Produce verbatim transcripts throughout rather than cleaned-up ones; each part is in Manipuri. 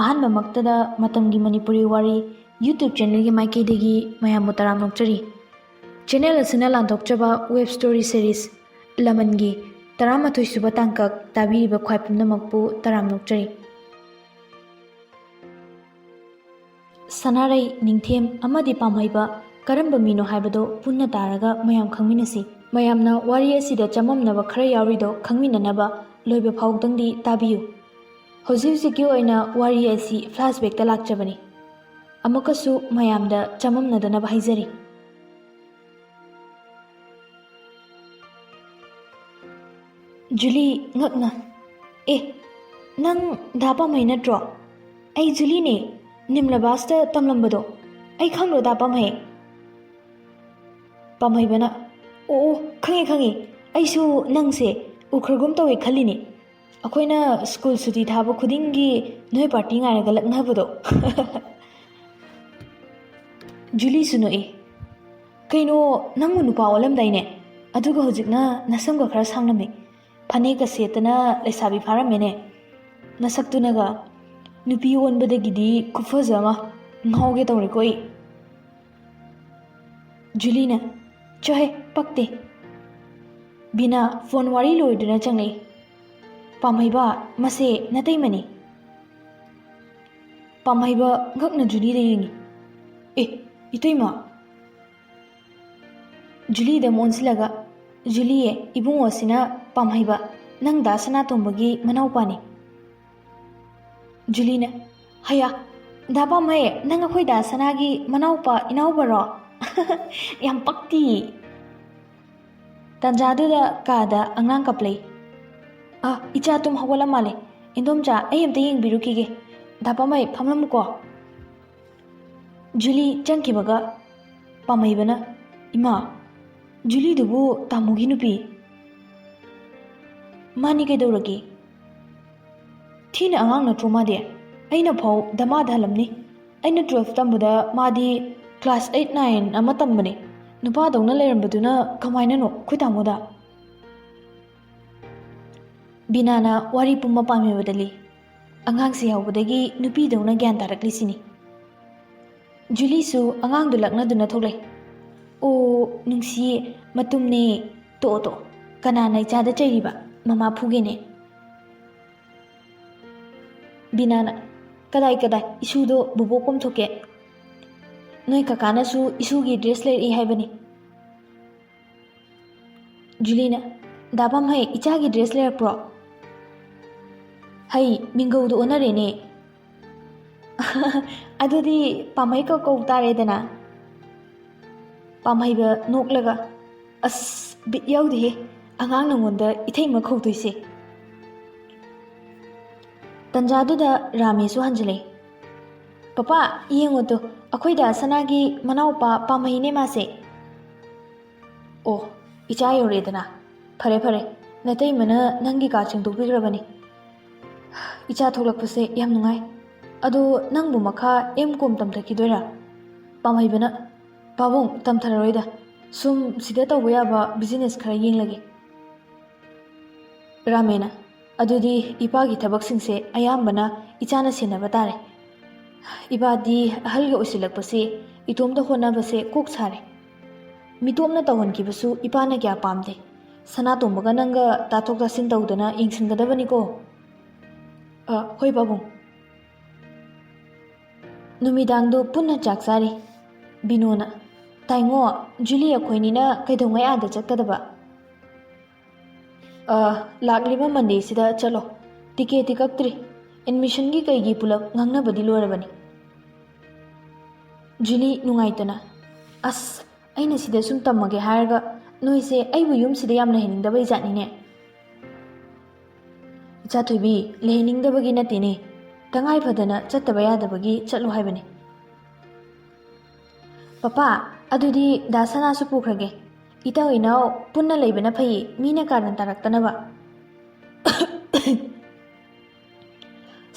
ꯑꯍꯥꯟꯕꯃꯛꯇꯗ ꯃꯇꯝꯒꯤ ꯃꯅꯤꯄꯨꯔꯤ ꯋꯥꯔꯤ YouTube ꯆꯦꯅꯦꯜꯒꯤ ꯃꯥꯏꯀꯩꯗꯒꯤ ꯃꯌꯥꯝꯕꯨ ꯇꯔꯥꯝꯅ ꯑꯣꯛꯆꯔꯤ꯫ ꯆꯦꯅꯦꯜ ꯑꯁꯤꯅ ꯂꯥꯟꯊꯣꯛꯆꯕ ꯋꯦꯕ ꯁ꯭ꯇꯣꯔꯤ ꯁꯦꯔꯤꯁ ꯂꯃꯟꯒꯤ ꯇꯔꯥꯃꯥꯊꯣꯏ ꯁꯨꯕ ꯇꯥꯡꯀꯛ ꯇꯥꯕꯤꯔꯤꯕ ꯈ꯭ꯋꯥꯏ ꯄꯨꯝꯅꯃꯛꯄꯨ ꯇꯔꯥꯝꯅ ꯑꯣꯛꯆꯔꯤ꯫ ꯁꯅꯥꯔꯩ, ꯅꯤꯡꯊꯦꯝ ꯑꯃꯗꯤ ꯄꯥꯝꯍꯩꯕ ꯀꯔꯝꯕ ꯃꯤꯅꯣ ꯍꯥꯏꯕꯗꯨ ꯄꯨꯟꯅ ꯇꯥꯔꯒ ꯃꯌꯥꯝ ꯈꯪꯃꯤꯟꯅꯁꯤ꯫ ꯃꯌꯥꯝꯅ ꯋꯥꯔꯤ ꯑꯁꯤꯗ ꯆꯃꯝꯅꯕ ꯈꯔ ꯌꯥꯎꯔꯤꯗꯣ ꯈꯪꯃꯤꯟꯅꯅꯕ ꯂꯣꯏꯕ ꯐꯥꯎꯗꯪꯗꯤ ꯇꯥꯕꯤꯌꯨ꯫ ꯍꯧꯖꯤꯛ ꯍꯧꯖꯤꯛꯀꯤ ꯑꯣꯏꯅ ꯋꯥꯔꯤ ꯑꯁꯤ ꯐ꯭ꯂꯥꯁꯕꯦꯛꯇ ꯂꯥꯛꯆꯕꯅꯤ꯫ ꯑꯃꯨꯛꯀꯁꯨ ꯃꯌꯥꯝꯗ ꯆꯃꯝꯅꯗꯅꯕ ꯍꯥꯏꯖꯔꯤ꯫ ꯖꯨꯂꯤ ꯉꯛꯅ, "ꯑꯦ, ꯅꯪ ꯗꯥ ꯄꯥꯝꯍꯩ ꯅꯠꯇ꯭ꯔꯣ? ꯑꯩ ꯖꯨꯂꯤꯅꯦ, ꯅꯤꯝꯂꯕꯥꯁꯇ ꯇꯝꯂꯝꯕꯗꯣ꯫ ꯑꯩ ꯈꯪꯗ꯭ꯔꯣ ꯗꯥ ꯄꯥꯝꯍꯩ?" ꯄꯥꯝꯍꯩꯕꯅ, "ꯑꯣ, ꯑꯣ, ꯈꯪꯉꯦ, ꯈꯪꯉꯦ꯫ ꯑꯩꯁꯨ ꯅꯪꯁꯦ ꯎꯈ꯭ꯔꯒꯨꯝ ꯇꯧꯋꯦ ꯈꯜꯂꯤꯅꯦ꯫ ꯑꯩꯈꯣꯏꯅ ꯁ꯭ꯀꯨꯜ ꯁꯨꯇꯤ ꯊꯥꯕ ꯈꯨꯗꯤꯡꯒꯤ ꯅꯣꯏ ꯄꯥꯔꯇꯤ ꯉꯥꯏꯔꯒ ꯂꯛꯅꯕꯗꯣ꯫" ꯖꯨꯂꯤꯁꯨ ꯅꯣꯛꯏ꯫ "ꯀꯩꯅꯣ, ꯅꯪꯕꯨ ꯅꯨꯄꯥ ꯑꯣꯜꯂꯝꯗꯥꯏꯅꯦ? ꯑꯗꯨꯒ ꯍꯧꯖꯤꯛꯅ ꯅꯁꯝꯒ ꯈꯔ ꯁꯥꯡꯂꯝꯃꯤ꯫ ꯐꯅꯦꯛꯀ ꯁꯦꯠꯇꯅ ꯂꯩꯁꯥꯕꯤ ꯐꯥꯔꯝꯃꯦꯅꯦ꯫ ꯅꯁꯛꯇꯨꯅꯒ ꯅꯨꯄꯤ ꯑꯣꯟꯕꯗꯒꯤꯗꯤ ꯈꯨꯐꯖ ꯑꯃ, ꯉꯥꯎꯒꯦ ꯇꯧꯔꯦꯀꯣ ꯑꯩ꯫" ꯖꯨꯂꯤꯅ, "ꯆꯣꯍꯦ, ꯄꯛꯇꯦ꯫" ꯕꯤꯅꯥ ꯐꯣꯟ ꯋꯥꯔꯤ ꯂꯣꯏꯗꯨꯅ ꯆꯪꯂꯛꯏ꯫ "ꯄꯥꯝꯍꯩꯕ, ꯃꯁꯦ ꯅꯇꯩꯃꯅꯤ꯫" ꯄꯥꯝꯍꯩꯕ ꯉꯛꯅ ꯖꯨꯂꯤꯗ ꯌꯦꯡꯉꯤ꯫ "ꯑꯦ, ꯏꯇꯩꯃ!" ꯖꯨꯂꯤꯗ ꯑꯃꯨꯛ ꯑꯣꯟꯁꯤꯜꯂꯒ, "ꯖꯨꯂꯤꯌꯦ, ꯏꯕꯨꯡꯉꯣꯁꯤꯅ ꯄꯥꯝꯍꯩꯕ, ꯅꯪ ꯗꯥ ꯁꯅꯥꯇꯣꯝꯕꯒꯤ ꯃꯅꯥꯎꯄꯥꯅꯤ꯫" ꯖꯨꯂꯤꯅ, "ꯍꯌꯥ, ꯗꯥ ꯄꯥꯝꯍꯩ, ꯅꯪ ꯑꯩꯈꯣꯏ ꯗꯥ ꯁꯅꯥꯒꯤ ꯃꯅꯥꯎꯄꯥ, ꯏꯅꯥꯎꯕꯔꯣ? ꯌꯥꯝ ꯄꯛꯇꯤ!" ꯇꯥꯟꯖꯥꯗꯨꯗ ꯀꯥꯗ ꯑꯉꯥꯡ ꯀꯞꯂꯛꯏ꯫ "ꯑ, ꯏꯆꯥ ꯇꯨꯝ ꯍꯧꯒꯠꯂ ꯃꯥꯜꯂꯦ꯫ ꯏꯟꯗꯣꯝꯆꯥ, ꯑꯩ ꯑꯝꯇ ꯌꯦꯡꯕꯤꯔꯨꯈꯤꯒꯦ꯫ ꯗꯥ ꯄꯥꯝꯍꯩ, ꯐꯝꯂꯝꯃꯨꯀꯣ꯫" ꯖꯨꯂꯤ ꯆꯪꯈꯤꯕꯒ ꯄꯥꯝꯍꯩꯕꯅ, "ꯏꯃꯥ, ꯖꯨꯂꯤꯗꯨꯕꯨ ꯇꯥꯃꯣꯒꯤ ꯅꯨꯄꯤ?" "ꯃꯥꯅꯤ, ꯀꯩꯗꯧꯔꯒꯦ? ꯊꯤꯅ ꯑꯉꯥꯡ ꯅꯠꯇ꯭ꯔꯣ ꯃꯥꯗꯤ? ꯑꯩꯅ ꯐꯥꯎ ꯗꯃꯥꯗ ꯍꯜꯂꯝꯅꯤ꯫ ꯑꯩꯅ twelve ꯇꯝꯕꯗ ꯃꯥꯗꯤ class eight nine ꯑꯃ ꯇꯝꯕꯅꯦ꯫ ꯅꯨꯄꯥꯗꯧꯅ ꯂꯩꯔꯝꯕꯗꯨꯅ ꯀꯃꯥꯏꯅꯅꯣ ꯑꯩꯈꯣꯏ ꯇꯥꯃꯣꯗ?" ꯕꯤꯅꯥꯅ ꯋꯥꯔꯤ ꯄꯨꯝꯕ ꯄꯥꯝꯍꯩꯕꯗ ꯂꯤ꯫ ꯑꯉꯥꯡꯁꯦ ꯌꯥꯎꯕꯗꯒꯤ ꯅꯨꯄꯤꯗꯧꯅ ꯒ꯭ꯌꯥꯟ ꯇꯥꯔꯛꯂꯤꯁꯤꯅꯤ꯫ ꯖꯨꯂꯤꯁꯨ ꯑꯉꯥꯡꯗꯨ ꯂꯛꯅꯗꯨꯅ ꯊꯣꯛꯂꯛꯏ꯫ "ꯑꯣ, ꯅꯨꯡꯁꯤꯌꯦ, ꯃꯇꯨꯝꯅꯦ꯫ ꯇꯣꯛꯑꯣ, ꯇꯣꯛꯑꯣ꯫ ꯀꯅꯥꯅ ꯏꯆꯥꯗ ꯆꯩꯔꯤꯕ? ꯃꯃꯥ ꯐꯨꯒꯦꯅꯦ꯫" ꯕꯤꯅꯥꯅ, "ꯀꯗꯥꯏ, ꯀꯗꯥꯏ? ꯏꯁꯨꯗꯣ ꯕꯣꯕꯣꯛ ꯀꯣꯝꯊꯣꯛꯀꯦ꯫ ꯅꯣꯏ ꯀꯀꯥꯅꯁꯨ ꯏꯁꯨꯒꯤ ꯗ꯭ꯔꯦꯁ ꯂꯩꯔꯛꯏ ꯍꯥꯏꯕꯅꯤ꯫" ꯖꯨꯂꯤꯅ, "ꯗꯥ ꯄꯥꯝꯍꯩ, ꯏꯆꯥꯒꯤ ꯗ꯭ꯔꯦꯁ ꯂꯩꯔꯛꯄ꯭ꯔꯣ? ꯍꯩ, ꯃꯤꯡꯒꯧꯗꯣ ꯑꯣꯟꯅꯔꯦꯅꯦ꯫" "ꯑꯗꯨꯗꯤ ꯄꯥꯝꯍꯩ ꯀꯧ ꯀꯧ ꯇꯥꯔꯦꯗꯅ꯫" ꯄꯥꯝꯍꯩꯕ ꯅꯣꯛꯂꯒ, "ꯑꯁ, ꯕꯤꯠ ꯌꯥꯎꯗꯦꯍꯦ, ꯑꯉꯥꯡ ꯅꯉꯣꯟꯗ ꯏꯊꯩꯃ ꯀꯧꯗꯣꯏꯁꯦ꯫" ꯇꯟꯖꯥꯗꯨꯗ ꯔꯥꯃꯦꯁꯨ ꯍꯟꯖꯤꯜꯂꯛꯏ꯫ "ꯄꯄꯥ, ꯌꯦꯡꯉꯣ ꯇꯨ, ꯑꯩꯈꯣꯏ ꯗꯥ ꯁꯅꯥꯒꯤ ꯃꯅꯥꯎꯄꯥ ꯄꯥꯝꯍꯩꯅꯦ ꯃꯥꯁꯦ꯫" "ꯑꯣ, ꯏꯆꯥ ꯌꯧꯔꯛꯑꯦꯗꯅ꯫ ꯐꯔꯦ, ꯐꯔꯦ, ꯅꯇꯩꯃꯅ ꯅꯪꯒꯤ ꯀꯥ ꯁꯦꯡꯗꯣꯛꯄꯤꯈ꯭ꯔꯕꯅꯤ꯫ ꯏꯆꯥ ꯊꯣꯛꯂꯛꯄꯁꯦ ꯌꯥꯝ ꯅꯨꯡꯉꯥꯏ꯫ ꯑꯗꯣ ꯅꯪꯕꯨ ꯃꯈꯥ ꯑꯦꯝ ꯀꯣꯝ ꯇꯝꯊꯈꯤꯗꯣꯏꯔꯥ?" ꯄꯥꯝꯍꯩꯕꯅ, "ꯄꯥꯕꯨꯡ, ꯇꯝꯊꯔꯔꯣꯏꯗ꯫ ꯁꯨꯝ ꯁꯤꯗ ꯇꯧꯕ ꯌꯥꯕ ꯕꯤꯖꯤꯅꯦꯁ ꯈꯔ ꯌꯦꯡꯂꯒꯦ꯫" ꯔꯥꯃꯦꯅ, "ꯑꯗꯨꯗꯤ ꯏꯄꯥꯒꯤ ꯊꯕꯛꯁꯤꯡꯁꯦ ꯑꯌꯥꯝꯕꯅ ꯏꯆꯥꯅ ꯁꯦꯟꯅꯕ ꯇꯥꯔꯦ꯫ ꯏꯄꯥꯗꯤ ꯑꯍꯜꯒ ꯑꯣꯏꯁꯤꯜꯂꯛꯄꯁꯤ ꯏꯇꯣꯝꯇ ꯍꯣꯠꯅꯕꯁꯦ ꯀꯣꯛ ꯁꯥꯔꯦ꯫ ꯃꯤꯇꯣꯞꯅ ꯇꯧꯍꯟꯈꯤꯕꯁꯨ ꯏꯄꯥꯅ ꯀꯌꯥ ꯄꯥꯝꯗꯦ꯫ ꯁꯅꯥꯇꯣꯝꯕꯒ ꯅꯪꯒ ꯇꯥꯊꯣꯛ ꯇꯥꯁꯤꯟ ꯇꯧꯗꯅ ꯌꯦꯡꯁꯤꯟꯒꯗꯕꯅꯤꯀꯣ꯫" "ꯑ, ꯍꯣꯏ ꯄꯥꯕꯨꯡ꯫" ꯅꯨꯃꯤꯗꯥꯡꯗꯨ ꯄꯨꯟꯅ ꯆꯥꯛ ꯆꯥꯔꯤ꯫ ꯕꯤꯅꯨꯅ, "ꯇꯥꯏꯉꯣ, ꯖꯨꯂꯤ ꯑꯩꯈꯣꯏꯅꯤꯅ ꯀꯩꯗꯧꯉꯩ ꯑꯥꯗ ꯆꯠꯀꯗꯕ?" "ꯑ, ꯂꯥꯛꯂꯤꯕ ꯃꯟꯗꯦꯁꯤꯗ ꯆꯠꯂꯣ꯫ ꯇꯤꯀꯦꯠꯇꯤ ꯀꯛꯇ꯭ꯔꯤ꯫ ꯑꯦꯗꯃꯤꯁꯟꯒꯤ ꯀꯩꯒꯤ ꯄꯨꯂꯞ ꯉꯥꯡꯅꯕꯗꯤ ꯂꯣꯏꯔꯕꯅꯤ꯫" ꯖꯨꯂꯤ ꯅꯨꯡꯉꯥꯏꯇꯅ, "ꯑꯁ, ꯑꯩꯅ ꯁꯤꯗ ꯁꯨꯝ ꯇꯝꯃꯒꯦ ꯍꯥꯏꯔꯒ ꯅꯣꯏꯁꯦ ꯑꯩꯕꯨ ꯌꯨꯝꯁꯤꯗ ꯌꯥꯝ ꯂꯩꯍꯟꯅꯤꯡꯗꯕꯩ ꯖꯥꯠꯅꯤꯅꯦ꯫" "ꯏꯆꯥ ꯊꯣꯏꯕꯤ, ꯂꯩꯍꯟꯅꯤꯡꯗꯕꯒꯤ ꯅꯠꯇꯦꯅꯦ, ꯇꯉꯥꯏ ꯐꯗꯅ ꯆꯠꯇꯕ ꯌꯥꯗꯕꯒꯤ ꯆꯠꯂꯨ ꯍꯥꯏꯕꯅꯤ꯫" "ꯄꯄꯥ, ꯑꯗꯨꯗꯤ ꯗꯥ ꯁꯅꯥꯁꯨ ꯄꯨꯈ꯭ꯔꯒꯦ꯫ ꯏꯇꯥꯎ ꯏꯅꯥꯎ ꯄꯨꯟꯅ ꯂꯩꯕꯅ ꯐꯩ, ꯃꯤꯅ ꯀꯥꯔꯟ ꯇꯥꯔꯛꯇꯅꯕ꯫"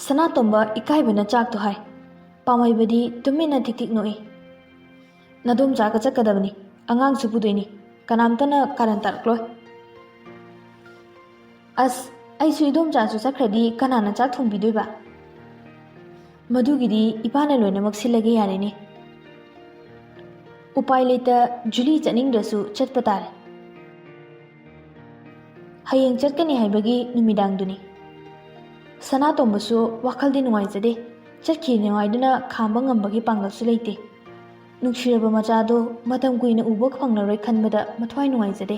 ꯁꯅꯥꯇꯣꯝꯕ ꯏꯀꯥꯏꯕꯅ ꯆꯥꯛꯇꯣ ꯍꯥꯏ꯫ ꯄꯥꯝꯍꯩꯕꯗꯤ ꯇꯨꯃꯤꯟꯅ ꯊꯤꯛ ꯊꯤꯛ ꯅꯣꯛꯏ꯫ "ꯅꯗꯣꯝꯆꯥꯒ ꯆꯠꯀꯗꯕꯅꯤ, ꯑꯉꯥꯡꯁꯨ ꯄꯨꯗꯣꯏꯅꯤ, ꯀꯅꯥꯝꯇꯅ ꯀꯥꯔꯟ ꯇꯥꯔꯛꯂꯣꯏ꯫" "ꯑꯁ, ꯑꯩꯁꯨ ꯏꯗꯣꯝꯆꯥꯁꯨ ꯆꯠꯈ꯭ꯔꯗꯤ ꯀꯅꯥꯅ ꯆꯥꯛ ꯊꯣꯡꯕꯤꯗꯣꯏꯕ? ꯃꯗꯨꯒꯤꯗꯤ ꯏꯄꯥꯅ ꯂꯣꯏꯅꯃꯛ ꯁꯤꯜꯂꯒꯦ ꯌꯥꯔꯦꯅꯦ꯫ ꯎꯄꯥꯏ ꯂꯩꯇ ꯖꯨꯂꯤ ꯆꯠꯅꯤꯡꯗ꯭ꯔꯁꯨ ꯆꯠꯄ ꯇꯥꯔꯦ꯫ ꯍꯌꯦꯡ ꯆꯠꯀꯅꯤ ꯍꯥꯏꯕꯒꯤ ꯅꯨꯃꯤꯗꯥꯡꯗꯨꯅꯤ꯫ ꯁꯅꯥꯇꯣꯝꯕꯁꯨ ꯋꯥꯈꯜꯗꯤ ꯅꯨꯡꯉꯥꯏꯖꯗꯦ꯫ ꯆꯠꯈꯤꯅꯤ ꯍꯥꯏꯗꯨꯅ ꯈꯥꯝꯕ ꯉꯝꯕꯒꯤ ꯄꯥꯡꯒꯜꯁꯨ ꯂꯩꯇꯦ꯫ ꯅꯨꯡꯁꯤꯔꯕ ꯃꯆꯥꯗꯣ ꯃꯇꯝ ꯀꯨꯏꯅ ꯎꯕ ꯐꯪꯂꯔꯣꯏ ꯈꯟꯕꯗ ꯃꯊ꯭ꯋꯥꯏ ꯅꯨꯡꯉꯥꯏꯖꯗꯦ꯫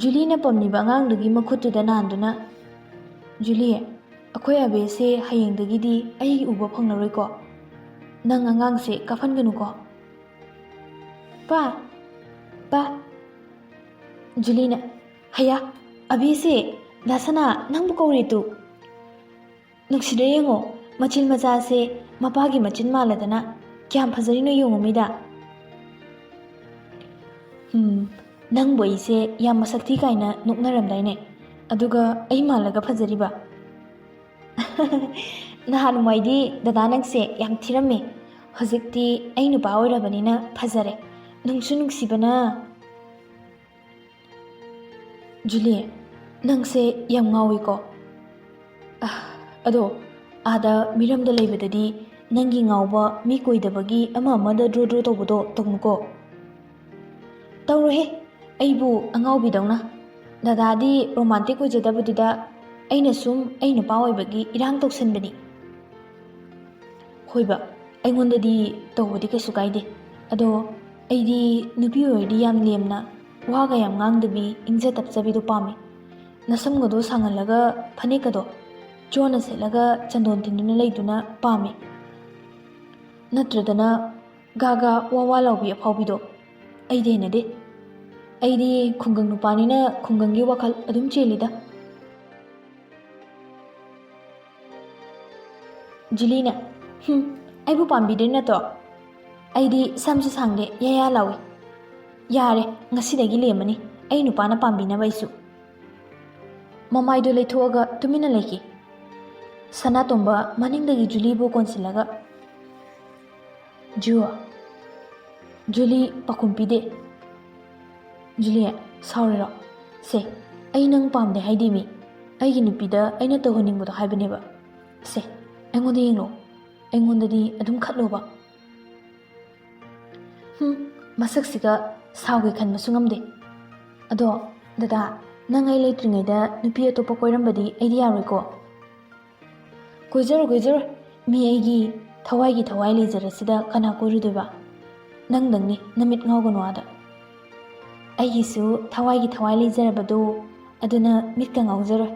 ꯖꯨꯂꯤꯅ ꯄꯝꯂꯤꯕ ꯑꯉꯥꯡꯗꯨꯒꯤ ꯃꯈꯨꯠꯇꯨꯗ ꯅꯥꯟꯗꯨꯅ, "ꯖꯨꯂꯤ, ꯑꯩꯈꯣꯏ ꯑꯕꯦꯁꯦ ꯍꯌꯦꯡꯗꯒꯤꯗꯤ ꯑꯩ ꯎꯕ ꯐꯪꯂꯔꯣꯏꯀꯣ꯫ ꯅꯪ ꯑꯉꯥꯡꯁꯦ ꯀꯥꯞꯍꯟꯒꯅꯨꯀꯣ꯫" "ꯄꯥ, ꯄꯥ꯫" ꯖꯨꯂꯤꯅ, "ꯍꯌꯥ, ꯑꯕꯦꯁꯦ, ꯗꯥ ꯁꯅꯥ, ꯅꯪꯕꯨ ꯀꯧꯔꯦ ꯇꯨ꯫ ꯅꯨꯡꯁꯤꯗ꯭ꯔꯥ ꯌꯦꯡꯉꯣ, ꯃꯆꯤꯟ ꯃꯆꯥꯁꯦ ꯃꯄꯥꯒꯤ ꯃꯆꯤꯟ ꯃꯥꯜꯂꯗꯅ꯫ ꯀꯌꯥꯝ ꯐꯖꯔꯤꯅꯣ ꯌꯦꯡꯉꯣ ꯃꯤꯗ꯫ ꯎꯝ, ꯅꯪꯕꯨ ꯑꯩꯁꯦ ꯌꯥꯝ ꯃꯁꯛ ꯊꯤ ꯀꯥꯏꯅ ꯅꯣꯛꯅꯔꯝꯗꯥꯏꯅꯦ, ꯑꯗꯨꯒ ꯑꯩ ꯃꯥꯜꯂꯒ ꯐꯖꯔꯤꯕ?" "ꯅꯍꯥꯟꯋꯥꯏꯗꯤ ꯗꯗꯥ ꯅꯪꯁꯦ ꯌꯥꯝ ꯊꯤꯔꯝꯃꯦ, ꯍꯧꯖꯤꯛꯇꯤ ꯑꯩ ꯅꯨꯄꯥ ꯑꯣꯏꯔꯕꯅꯤꯅ ꯐꯖꯔꯦ, ꯅꯨꯡꯁꯨ ꯅꯨꯡꯁꯤꯕꯅ꯫" "ꯖꯨꯂꯤ, ꯅꯪꯁꯦ ꯌꯥꯝ ꯉꯥꯎꯏꯀꯣ꯫ ꯑꯍ, ꯑꯗꯣ ꯑꯥꯗ ꯃꯤꯔꯝꯗ ꯂꯩꯕꯗꯗꯤ ꯅꯪꯒꯤ ꯉꯥꯎꯕ ꯃꯤ ꯀꯣꯏꯗꯕꯒꯤ ꯑꯃ ꯑꯃꯗ ꯗ꯭ꯔꯣ ꯗ꯭ꯔꯣ ꯇꯧꯕꯗꯣ ꯇꯧꯅꯨꯀꯣ꯫" "ꯇꯧꯔꯣꯏꯍꯦ, ꯑꯩꯕꯨ ꯑꯉꯥꯎꯕꯤꯗꯧꯅ꯫ ꯗꯗꯥꯗꯤ ꯔꯣꯃꯥꯟꯇꯤꯛ ꯑꯣꯏꯖꯗꯕꯗꯨꯗ ꯑꯩꯅ ꯁꯨꯝ ꯑꯩ ꯅꯨꯄꯥ ꯑꯣꯏꯕꯒꯤ ꯏꯔꯥꯡ ꯇꯧꯁꯟꯕꯅꯤ꯫" "ꯍꯣꯏꯕ, ꯑꯩꯉꯣꯟꯗꯗꯤ ꯇꯧꯕꯗꯤ ꯀꯩꯁꯨ ꯀꯥꯏꯗꯦ꯫ ꯑꯗꯣ ꯑꯩꯗꯤ ꯅꯨꯄꯤ ꯑꯣꯏꯔꯗꯤ ꯌꯥꯝ ꯂꯦꯝꯅ, ꯋꯥꯒ ꯌꯥꯝ ꯉꯥꯡꯗꯕꯤ, ꯏꯪꯖ ꯇꯞꯆꯕꯤꯗꯣ ꯄꯥꯝꯃꯤ꯫ ꯅꯁꯝꯒꯗꯣ ꯁꯥꯡꯍꯜꯂꯒ ꯐꯅꯦꯛꯀꯗꯣ ꯆꯣꯟꯅ ꯁꯦꯠꯂꯒ ꯆꯟꯗꯣꯟ ꯊꯤꯟꯗꯨꯅ ꯂꯩꯗꯨꯅ ꯄꯥꯝꯃꯤ꯫ ꯅꯠꯇ꯭ꯔꯗꯅ ꯒꯥ ꯒꯥ ꯋꯥ ꯋꯥ ꯂꯥꯎꯕꯤ ꯑꯐꯥꯎꯕꯤꯗꯣ ꯑꯩꯗꯤ ꯍꯩꯅꯗꯦ꯫ ꯑꯩꯗꯤ ꯈꯨꯡꯒꯪ ꯅꯨꯄꯥꯅꯤꯅ ꯈꯨꯡꯒꯪꯒꯤ ꯋꯥꯈꯜ ꯑꯗꯨꯝ ꯆꯦꯜꯂꯤꯗ꯫" ꯖꯨꯂꯤꯅ, "ꯍꯨꯝ, ꯑꯩꯕꯨ ꯄꯥꯝꯕꯤꯗꯣꯏ ꯅꯠꯇ꯭ꯔꯣ? ꯑꯩꯗꯤ ꯁꯝꯁꯨ ꯁꯥꯡꯗꯦ, ꯌꯥ ꯌꯥ ꯂꯥꯎꯏ꯫ ꯌꯥꯔꯦ, ꯉꯁꯤꯗꯒꯤ ꯂꯦꯝꯃꯅꯤ ꯑꯩ ꯅꯨꯄꯥꯅ ꯄꯥꯝꯕꯤꯅꯕ ꯑꯩꯁꯨ꯫" ꯃꯃꯥꯏꯗꯨ ꯂꯩꯊꯣꯛꯑꯒ ꯇꯨꯃꯤꯟꯅ ꯂꯩꯈꯤ꯫ ꯁꯅꯥꯇꯣꯝꯕ ꯃꯅꯤꯡꯗꯒꯤ ꯖꯨꯂꯤꯕꯨ ꯀꯣꯟꯁꯤꯜꯂꯒ, "ꯖꯨ, ꯖꯨꯂꯤ ꯄꯥꯎꯈꯨꯝ ꯄꯤꯗꯦ꯫ ꯖꯨꯂꯤ, ꯁꯥꯎꯔꯤꯔꯣ? ꯁꯦ, ꯑꯩ ꯅꯪ ꯄꯥꯝꯗꯦ ꯍꯥꯏꯗꯦꯃꯤ꯫ ꯑꯩꯒꯤ ꯅꯨꯄꯤꯗ ꯑꯩꯅ ꯇꯧꯍꯟꯅꯤꯡꯕꯗꯣ ꯍꯥꯏꯕꯅꯦꯕ꯫ ꯁꯦ, ꯑꯩꯉꯣꯟꯗ ꯌꯦꯡꯂꯣ꯫ ꯑꯩꯉꯣꯟꯗꯗꯤ ꯑꯗꯨꯝ ꯈꯠꯂꯣꯕ꯫ ꯍꯨꯝ, ꯃꯁꯛꯁꯤꯒ ꯁꯥꯎꯒꯦ ꯈꯟꯕꯁꯨ ꯉꯝꯗꯦ꯫ ꯑꯗꯣ, ꯗꯗꯥ, ꯅꯪ ꯑꯩ ꯂꯩꯇ꯭ꯔꯤꯉꯩꯗ ꯅꯨꯄꯤ ꯑꯇꯣꯞꯄ ꯀꯣꯏꯔꯝꯕꯗꯤ ꯑꯩꯗꯤ ꯌꯥꯔꯣꯏꯀꯣ? ꯀꯣꯏꯖꯔꯣ, ꯀꯣꯏꯖꯔꯣ꯫ ꯃꯤ ꯑꯩꯒꯤ ꯊꯋꯥꯏꯒꯤ ꯊꯋꯥꯏ ꯂꯩꯖꯔꯁꯤꯗ ꯀꯅꯥ ꯀꯣꯏꯔꯨꯗꯣꯏꯕ? ꯅꯪꯗꯪꯅꯤ ꯅꯃꯤꯠ ꯉꯥꯎꯒꯅꯨ ꯑꯥꯗ꯫ ꯑꯩꯒꯤꯁꯨ ꯊꯋꯥꯏꯒꯤ ꯊꯋꯥꯏ ꯂꯩꯖꯔꯕꯗꯣ, ꯑꯗꯨꯅ ꯃꯤꯠꯀ ꯉꯥꯎꯖꯔꯣꯏ꯫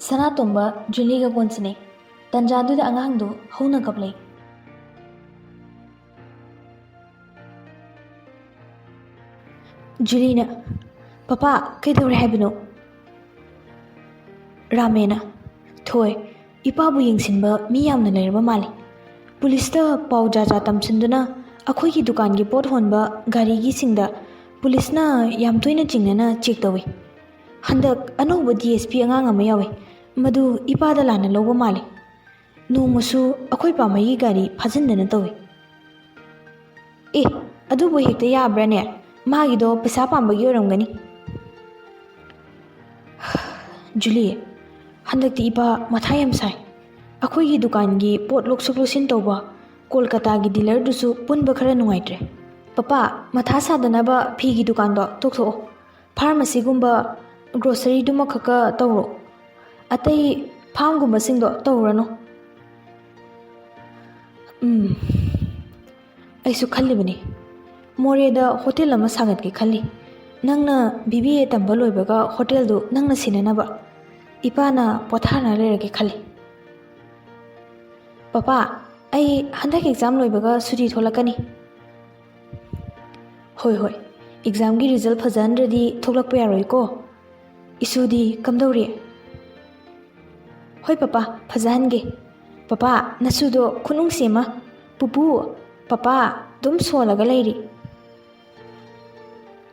ꯁꯅꯥꯇꯣꯝꯕ ꯖꯨꯂꯤꯒ ꯀꯣꯟꯁꯤꯟꯅꯩ꯫ ꯇꯟꯖꯥꯗꯨꯗ ꯑꯉꯥꯡꯗꯨ ꯍꯧꯅ ꯀꯞꯂꯛꯏ꯫ ꯖꯨꯂꯤꯅ, "ꯄꯄꯥ, ꯀꯩꯗꯧꯔꯦ ꯍꯥꯏꯕꯅꯣ?" ꯔꯥꯃꯦꯅ, "ꯊꯣꯏ, ꯏꯄꯥꯕꯨ ꯌꯦꯡꯁꯤꯟꯕ ꯃꯤ ꯌꯥꯝꯅ ꯂꯩꯔꯕ ꯃꯥꯜꯂꯤ꯫ ꯄꯨꯂꯤꯁꯇ ꯄꯥꯎ ꯖꯥ ꯖꯥ ꯇꯝꯁꯤꯟꯗꯨꯅ ꯑꯩꯈꯣꯏꯒꯤ ꯗꯨꯀꯥꯟꯒꯤ ꯄꯣꯠ ꯍꯣꯟꯕ ꯒꯥꯔꯤꯒꯤꯁꯤꯡꯗ ꯄꯨꯂꯤꯁꯅ ꯌꯥꯝ ꯇꯣꯏꯅ ꯆꯤꯡꯅꯅ ꯆꯦꯛ ꯇꯧꯏ꯫ ꯍꯟꯗꯛ ꯑꯅꯧꯕ ꯗꯤ ꯑꯦꯁ ꯄꯤ ꯑꯉꯥꯡ ꯑꯃ ꯌꯥꯎꯏ, ꯃꯗꯨ ꯏꯄꯥꯗ ꯂꯥꯟꯅ ꯂꯧꯕ ꯃꯥꯜꯂꯤ꯫ ꯅꯣꯡꯃꯁꯨ ꯑꯩꯈꯣꯏ ꯄꯥꯝꯃꯩꯒꯤ ꯒꯥꯔꯤ ꯐꯥꯖꯤꯟꯗꯅ ꯇꯧꯏ꯫" "ꯑꯦ, ꯑꯗꯨꯕꯨ ꯍꯦꯛꯇ ꯌꯥꯕ꯭ꯔꯥꯅꯦ? ꯃꯥꯒꯤꯗꯣ ꯄꯩꯁꯥ ꯄꯥꯝꯕꯒꯤ ꯑꯣꯏꯔꯝꯒꯅꯤ꯫" "ꯖꯨꯂꯤ, ꯍꯟꯗꯛꯇꯤ ꯏꯄꯥ ꯃꯊꯥ ꯌꯥꯝ ꯁꯥꯏ꯫ ꯑꯩꯈꯣꯏꯒꯤ ꯗꯨꯀꯥꯟꯒꯤ ꯄꯣꯠ ꯂꯧꯊꯣꯛ ꯂꯧꯁꯤꯟ ꯇꯧꯕ ꯀꯣꯜꯀꯇꯥꯒꯤ ꯗꯤꯂꯔꯗꯨꯁꯨ ꯄꯨꯟꯕ ꯈꯔ ꯅꯨꯡꯉꯥꯏꯇ꯭ꯔꯦ꯫ ꯄꯄꯥ, ꯃꯊꯥ ꯁꯥꯗꯅꯕ ꯐꯤꯒꯤ ꯗꯨꯀꯥꯟꯗꯣ ꯇꯣꯛꯊꯣꯛꯑꯣ꯫ ꯐꯥꯔꯃꯥꯁꯤꯒꯨꯝꯕ, ꯒ꯭ꯔꯣꯁꯔꯤꯗꯨꯃꯈꯛꯀ ꯇꯧꯔꯣ꯫ ꯑꯇꯩ ꯐꯥꯝꯒꯨꯝꯕꯁꯤꯡꯗꯣ ꯇꯧꯔꯨꯔꯅꯨ꯫" "ꯎꯝ, ꯑꯩꯁꯨ ꯈꯜꯂꯤꯕꯅꯤ꯫ ꯃꯣꯔꯦꯗ ꯍꯣꯇꯦꯜ ꯑꯃ ꯁꯥꯒꯠꯀꯦ ꯈꯜꯂꯤ꯫ ꯅꯪꯅ ꯕꯤ ꯕꯤ ꯑꯦ ꯇꯝꯕ ꯂꯣꯏꯕꯒ ꯍꯣꯇꯦꯜꯗꯨ ꯅꯪꯅ ꯁꯤꯟꯅꯅꯕ꯫ ꯏꯄꯥꯅ ꯄꯣꯊꯥꯅ ꯂꯩꯔꯒꯦ ꯈꯜꯂꯤ꯫" "ꯄꯄꯥ, ꯑꯩ ꯍꯟꯗꯛ ꯑꯦꯛꯖꯥꯝ ꯂꯣꯏꯕꯒ ꯁꯨꯇꯤ ꯊꯣꯛꯂꯛꯀꯅꯤ꯫" "ꯍꯣꯏ, ꯍꯣꯏ, ꯑꯦꯛꯖꯥꯝꯒꯤ ꯔꯤꯖꯜ ꯐꯖꯍꯟꯗ꯭ꯔꯗꯤ ꯊꯣꯛꯂꯛꯄ ꯌꯥꯔꯣꯏꯀꯣ꯫ ꯏꯁꯨꯗꯤ ꯀꯝꯗꯧꯔꯤ?" "ꯍꯣꯏ ꯄꯄꯥ, ꯐꯖꯍꯟꯒꯦ꯫ ꯄꯄꯥ, ꯅꯁꯨꯗꯣ ꯈꯨꯅꯨꯡꯁꯤ ꯑꯃ꯫ ꯄꯨꯄꯨ, ꯄꯄꯥ ꯑꯗꯨꯝ ꯁꯣꯜꯂꯒ ꯂꯩꯔꯤ꯫"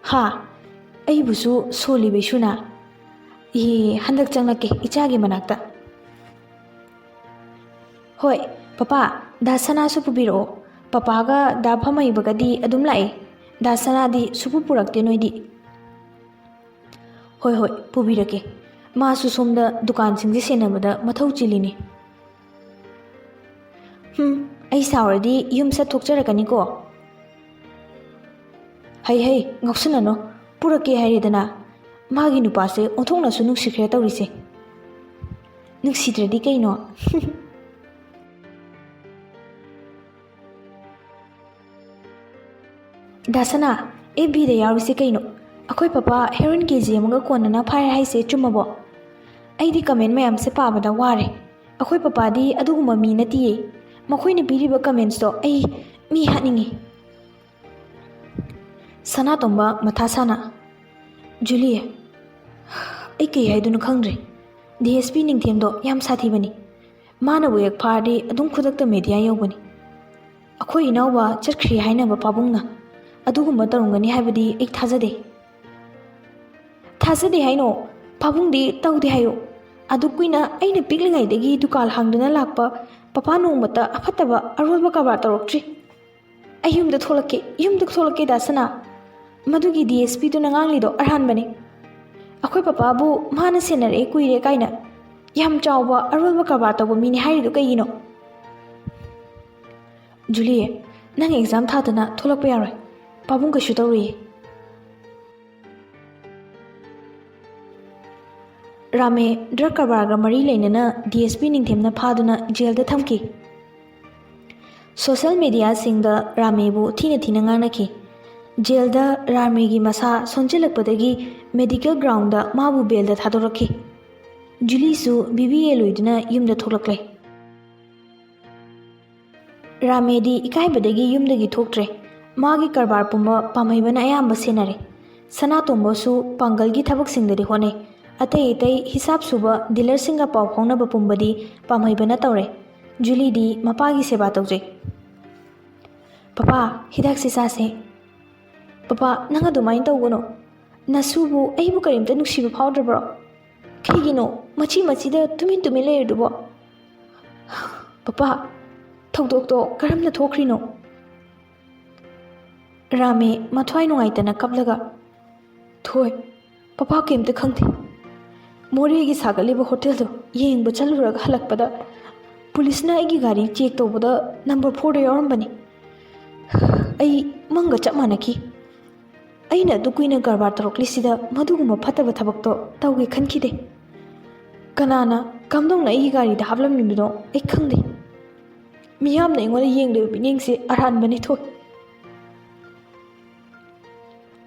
"ꯍꯥ? ꯑꯩꯕꯨꯁꯨ ꯁꯣꯜꯂꯤꯕ ꯏꯁꯨꯅ? ꯏꯍꯦ, ꯍꯟꯗꯛ ꯆꯪꯂꯛꯀꯦ ꯏꯆꯥꯒꯤ ꯃꯅꯥꯛꯇ꯫" "ꯍꯣꯏ, ꯄꯄꯥ, ꯗꯥ ꯁꯅꯥꯁꯨ ꯄꯨꯕꯤꯔꯛꯑꯣ꯫ ꯄꯄꯥꯒ ꯗꯥ ꯐꯝꯍꯩꯕꯒꯗꯤ ꯑꯗꯨꯝ ꯂꯥꯛꯑꯦ꯫ ꯗꯥ ꯁꯅꯥꯗꯤ ꯁꯨꯄꯨ ꯄꯨꯔꯛꯇꯦ ꯅꯣꯏꯗꯤ꯫" ꯍꯣꯏ, ꯍꯣꯏ, ꯄꯨꯕꯤꯔꯛꯀꯦ꯫ ꯃꯥꯁꯨ ꯁꯣꯝꯗ ꯗꯨꯀꯥꯟꯁꯤꯡꯁꯦ ꯁꯦꯟꯅꯕꯗ ꯃꯊꯧ ꯆꯤꯜꯂꯤꯅꯤ꯫ ꯍꯨꯝ, ꯑꯩ ꯁꯥꯎꯔꯗꯤ ꯌꯨꯝ ꯁꯠ ꯊꯣꯛꯆꯔꯛꯀꯅꯤꯀꯣ꯫ ꯍꯩ ꯍꯩ, ꯉꯥꯎꯁꯤꯟꯅꯅꯣ꯫ ꯄꯨꯔꯛꯀꯦ ꯍꯥꯏꯔꯦꯗꯅ꯫ ꯃꯥꯒꯤ ꯅꯨꯄꯥꯁꯦ ꯑꯣꯟꯊꯣꯛꯅꯁꯨ ꯅꯨꯡꯁꯤꯈ꯭ꯔꯦ ꯇꯧꯔꯤꯁꯦ꯫ ꯅꯨꯡꯁꯤꯗ꯭ꯔꯗꯤ ꯀꯩꯅꯣ? ꯗꯥ ꯁꯅꯥ, ꯑꯦꯐ ꯕꯤꯗ ꯌꯥꯎꯔꯤꯁꯦ ꯀꯩꯅꯣ? ꯑꯩꯈꯣꯏ ꯄꯄꯥ ꯍꯦꯔꯣꯏꯟ ꯀꯦ ꯖꯤ ꯑꯃꯒ ꯀꯣꯟꯅꯅ ꯐꯥꯔꯦ ꯍꯥꯏꯁꯦ ꯆꯨꯝꯃꯕꯣ? ꯑꯩꯗꯤ ꯀꯃꯦꯟ ꯃꯌꯥꯝꯁꯦ ꯄꯥꯕꯗ ꯋꯥꯔꯦ꯫ ꯑꯩꯈꯣꯏ ꯄꯄꯥꯗꯤ ꯑꯗꯨꯒꯨꯝꯕ ꯃꯤ ꯅꯠꯇꯤꯌꯦ꯫ ꯃꯈꯣꯏꯅ ꯄꯤꯔꯤꯕ ꯀꯃꯦꯟꯁꯇꯣ ꯑꯩ ꯃꯤ ꯍꯥꯠꯅꯤꯡꯉꯤ꯫ ꯁꯅꯥꯇꯣꯝꯕ ꯃꯊꯥ ꯁꯥꯅ, ꯖꯨꯂꯤ, ꯑꯩ ꯀꯩ ꯍꯥꯏꯗꯣꯏꯅꯣ ꯈꯪꯗ꯭ꯔꯦ꯫ ꯗꯤ ꯑꯦꯁ ꯄꯤ ꯅꯤꯡꯊꯦꯝꯗꯣ ꯌꯥꯝ ꯁꯥꯊꯤꯕꯅꯤ꯫ ꯃꯥꯅꯕꯨ ꯍꯦꯛ ꯐꯥꯔꯗꯤ ꯑꯗꯨꯝ ꯈꯨꯗꯛꯇ ꯃꯦꯗꯤꯌꯥ ꯌꯧꯕꯅꯤ꯫ ꯑꯩꯈꯣꯏ ꯏꯅꯥꯎꯕ ꯆꯠꯈ꯭ꯔꯦ ꯍꯥꯏꯅꯕ ꯄꯥꯕꯨꯡꯅ ꯑꯗꯨꯒꯨꯝꯕ ꯇꯧꯔꯝꯒꯅꯤ ꯍꯥꯏꯕꯗꯤ ꯑꯩ ꯊꯥꯖꯗꯦ꯫ ꯊꯥꯖꯗꯦ ꯍꯥꯏꯅꯣ? ꯄꯥꯕꯨꯡꯗꯤ ꯇꯧꯗꯦ ꯍꯥꯏꯌꯨ꯫ ꯑꯗꯨ ꯀꯨꯏꯅ ꯑꯩꯅ ꯄꯤꯛꯂꯤꯉꯩꯗꯒꯤ ꯗꯨꯀꯥꯟ ꯍꯥꯡꯗꯨꯅ ꯂꯥꯛꯄ ꯄꯄꯥ ꯅꯣꯡꯃꯇ ꯑꯐꯠꯇꯕ ꯑꯔꯣꯟꯕ ꯀꯔꯕꯥꯔ ꯇꯧꯔꯛꯇ꯭ꯔꯤ꯫ ꯑꯩ ꯌꯨꯝꯗ ꯊꯣꯛꯂꯛꯀꯦ, ꯌꯨꯝꯗ ꯊꯣꯛꯂꯛꯀꯦ ꯗꯥ ꯁꯅꯥ꯫ ꯃꯗꯨꯒꯤ ꯗꯤ ꯑꯦꯁ ꯄꯤꯗꯨꯅ ꯉꯥꯡꯂꯤꯗꯣ ꯑꯔꯥꯟꯕꯅꯤ꯫ ꯑꯩꯈꯣꯏ ꯄꯄꯥꯕꯨ ꯃꯥꯅ ꯁꯦꯟꯅꯔꯛꯑꯦ ꯀꯨꯏꯔꯦ ꯀꯥꯏꯅ ꯌꯥꯝ ꯆꯥꯎꯕ ꯑꯔꯣꯟꯕ ꯀꯔꯕꯥꯔ ꯇꯧꯕ ꯃꯤꯅꯤ ꯍꯥꯏꯔꯤꯗꯣ ꯀꯩꯒꯤꯅꯣ? ꯖꯨꯂꯤ, ꯅꯪ ꯑꯦꯛꯖꯥꯝ ꯊꯥꯗꯅ ꯊꯣꯛꯂꯛꯄ ꯌꯥꯔꯣꯏ꯫ ꯄꯥꯕꯨꯡ ꯀꯩꯁꯨ ꯇꯧꯔꯣꯏꯌꯦ꯫ ꯔꯥꯃꯦ ꯗ꯭ꯔꯒ ꯀꯔꯕꯥꯔꯒ ꯃꯔꯤ ꯂꯩꯅꯅ ꯗꯤ ꯑꯦꯁ ꯄꯤ ꯅꯤꯡꯊꯦꯝꯅ ꯐꯥꯗꯨꯅ ꯖꯦꯜꯗ ꯊꯝꯈꯤ꯫ ꯁꯣꯁꯦꯜ ꯃꯦꯗꯤꯌꯥꯁꯤꯡꯗ ꯔꯥꯃꯦꯕꯨ ꯊꯤꯅ ꯊꯤꯅ ꯉꯥꯡꯅꯈꯤ꯫ ꯖꯦꯜꯗ ꯔꯥꯃꯦꯒꯤ ꯃꯁꯥ ꯁꯣꯟꯖꯤꯜꯂꯛꯄꯗꯒꯤ ꯃꯦꯗꯤꯀꯦꯜ ꯒ꯭ꯔꯥꯎꯟꯗ ꯃꯥꯕꯨ ꯕꯦꯜꯗ ꯊꯥꯗꯣꯔꯛꯈꯤ꯫ ꯖꯨꯂꯤꯁꯨ ꯕꯤ ꯕꯤ ꯑꯦ ꯂꯣꯏꯗꯨꯅ ꯌꯨꯝꯗ ꯊꯣꯛꯂꯛꯂꯦ꯫ ꯔꯥꯃꯦꯗꯤ ꯏꯀꯥꯏꯕꯗꯒꯤ ꯌꯨꯝꯗꯒꯤ ꯊꯣꯛꯇ꯭ꯔꯦ꯫ ꯃꯥꯒꯤ ꯀꯔꯕꯥꯔ ꯄꯨꯝꯕ ꯄꯥꯝꯍꯩꯕꯅ ꯑꯌꯥꯝꯕ ꯁꯦꯟꯅꯔꯦ꯫ ꯁꯅꯥꯇꯣꯝꯕꯁꯨ ꯄꯥꯡꯒꯜꯒꯤ ꯊꯕꯛꯁꯤꯡꯗꯗꯤ ꯍꯣꯠꯅꯩ꯫ ꯑꯇꯩ ꯑꯇꯩ ꯍꯤꯁꯥꯞ ꯁꯨꯕ ꯗꯤꯂꯔꯁꯤꯡꯒ ꯄꯥꯎ ꯐꯥꯎꯅꯕ ꯄꯨꯝꯕꯗꯤ ꯄꯥꯝꯍꯩꯕꯅ ꯇꯧꯔꯦ꯫ ꯖꯨꯂꯤꯗꯤ ꯃꯄꯥꯒꯤ ꯁꯦꯕꯥ ꯇꯧꯖꯩ꯫ "ꯄꯄꯥ, ꯍꯤꯗꯥꯛꯁꯦ ꯆꯥꯁꯦ꯫" "ꯄꯄꯥ, ꯅꯪ ꯑꯗꯨꯃꯥꯏꯅ ꯇꯧꯒꯅꯨ꯫ ꯅꯁꯨꯕꯨ ꯑꯩꯕꯨ ꯀꯔꯤꯝꯇ ꯅꯨꯡꯁꯤꯕ ꯐꯥꯎꯗ꯭ꯔꯕ꯭ꯔꯣ? ꯀꯩꯒꯤꯅꯣ ꯃꯆꯤ ꯃꯆꯤꯗ ꯇꯨꯃꯤꯟ ꯇꯨꯃꯤꯟ ꯂꯩꯔꯤꯗꯨꯕꯣ?" "ꯄꯄꯥ, ꯊꯧꯗꯣꯛꯇꯣ ꯀꯔꯝꯅ ꯊꯣꯛꯈ꯭ꯔꯤꯅꯣ?" ꯔꯥꯃꯦ ꯃꯊ꯭ꯋꯥꯏ ꯅꯨꯡꯉꯥꯏꯇꯅ ꯀꯞꯂꯒ, "ꯊꯣꯏ, ꯃꯄꯥ ꯀꯩꯝꯇ ꯈꯪꯗꯦ꯫ ꯃꯣꯔꯦꯒꯤ ꯁꯥꯒꯠꯂꯤꯕ ꯍꯣꯇꯦꯜꯗꯣ ꯌꯦꯡꯕ ꯆꯠꯂꯨꯔꯒ ꯍꯜꯂꯛꯄꯗ ꯄꯨꯂꯤꯁꯅ ꯑꯩꯒꯤ ꯒꯥꯔꯤ ꯆꯦꯛ ꯇꯧꯕꯗ ꯅꯝꯕꯔ ꯐꯣꯔꯗ ꯌꯥꯎꯔꯝꯕꯅꯤ꯫ ꯑꯩ ꯃꯪꯒ ꯆꯞ ꯃꯥꯟꯅꯈꯤ꯫ ꯑꯩꯅ ꯑꯗꯨ ꯀꯨꯏꯅ ꯀꯔꯕꯥꯔ ꯇꯧꯔꯛꯂꯤꯁꯤꯗ ꯃꯗꯨꯒꯨꯝꯕ ꯐꯠꯇꯕ ꯊꯕꯛꯇꯣ ꯇꯧꯒꯦ ꯈꯟꯈꯤꯗꯦ꯫ ꯀꯅꯥꯅ ꯀꯝꯗꯧꯅ ꯑꯩꯒꯤ ꯒꯥꯔꯤꯗ ꯍꯥꯞꯂꯝꯂꯤꯕꯅꯣ ꯑꯩ ꯈꯪꯗꯦ꯫ ꯃꯤꯌꯥꯝꯅ ꯑꯩꯉꯣꯟꯗ ꯌꯦꯡꯂꯤꯕ ꯃꯤꯠꯌꯦꯡꯁꯦ ꯑꯔꯥꯟꯕꯅꯤ ꯊꯣꯏ꯫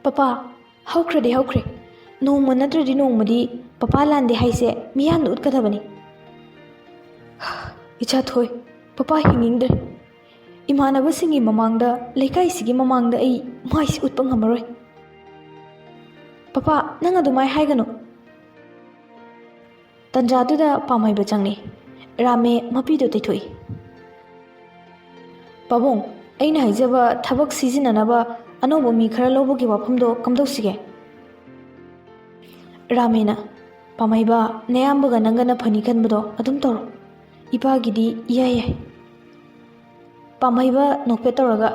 ꯄꯄꯥ, ꯍꯧꯈ꯭ꯔꯗꯤ ꯍꯧꯈ꯭ꯔꯦ꯫ ꯅꯣꯡꯃ ꯅꯠꯇ꯭ꯔꯗꯤ ꯅꯣꯡꯃꯗꯤ ꯄꯄꯥ ꯂꯥꯟꯗꯦ ꯍꯥꯏꯁꯦ ꯃꯤꯌꯥꯝꯅ ꯎꯠꯀꯗꯕꯅꯤ꯫ ꯏꯆꯥ ꯊꯣꯏ, ꯄꯄꯥ ꯍꯤꯡꯅꯤꯡꯗ꯭ꯔꯦ꯫ ꯏꯃꯥꯟꯅꯕꯁꯤꯡꯒꯤ ꯃꯃꯥꯡꯗ, ꯂꯩꯀꯥꯏꯁꯤꯒꯤ ꯃꯃꯥꯡꯗ ꯑꯩ ꯃꯥꯏꯁꯤ ꯎꯠꯄ ꯉꯝꯃꯔꯣꯏ꯫ ꯄꯄꯥ, ꯅꯪ ꯑꯗꯨꯃꯥꯏ ꯍꯥꯏꯒꯅꯨ꯫ ꯇꯟꯖꯥꯗꯨꯗ ꯄꯥꯝꯍꯩꯕ ꯆꯪꯂꯛꯏ꯫ ꯔꯥꯃꯦ ꯃꯄꯤꯗꯨ ꯇꯩꯊꯣꯛꯏ꯫ "ꯄꯥꯕꯨꯡ, ꯑꯩꯅ ꯍꯥꯏꯖꯕ ꯊꯕꯛ ꯁꯤꯖꯤꯟꯅꯅꯕ ꯑꯅꯧꯕ ꯃꯤ ꯈꯔ ꯂꯧꯕꯒꯤ ꯋꯥꯐꯝꯗꯣ ꯀꯝꯗꯧꯁꯤꯒꯦ?" ꯔꯥꯃꯦꯅ, "ꯄꯥꯝꯍꯩꯕ, ꯅꯌꯥꯝꯕꯒ ꯅꯪꯒꯅ ꯐꯅꯤ ꯈꯟꯕꯗꯣ ꯑꯗꯨꯝ ꯇꯧꯔꯣ꯫ ꯏꯄꯥꯒꯤꯗꯤ ꯏꯌꯥ ꯌꯥꯏ꯫" ꯄꯥꯝꯍꯩꯕ ꯅꯣꯛꯐꯦꯠ ꯇꯧꯔꯒ,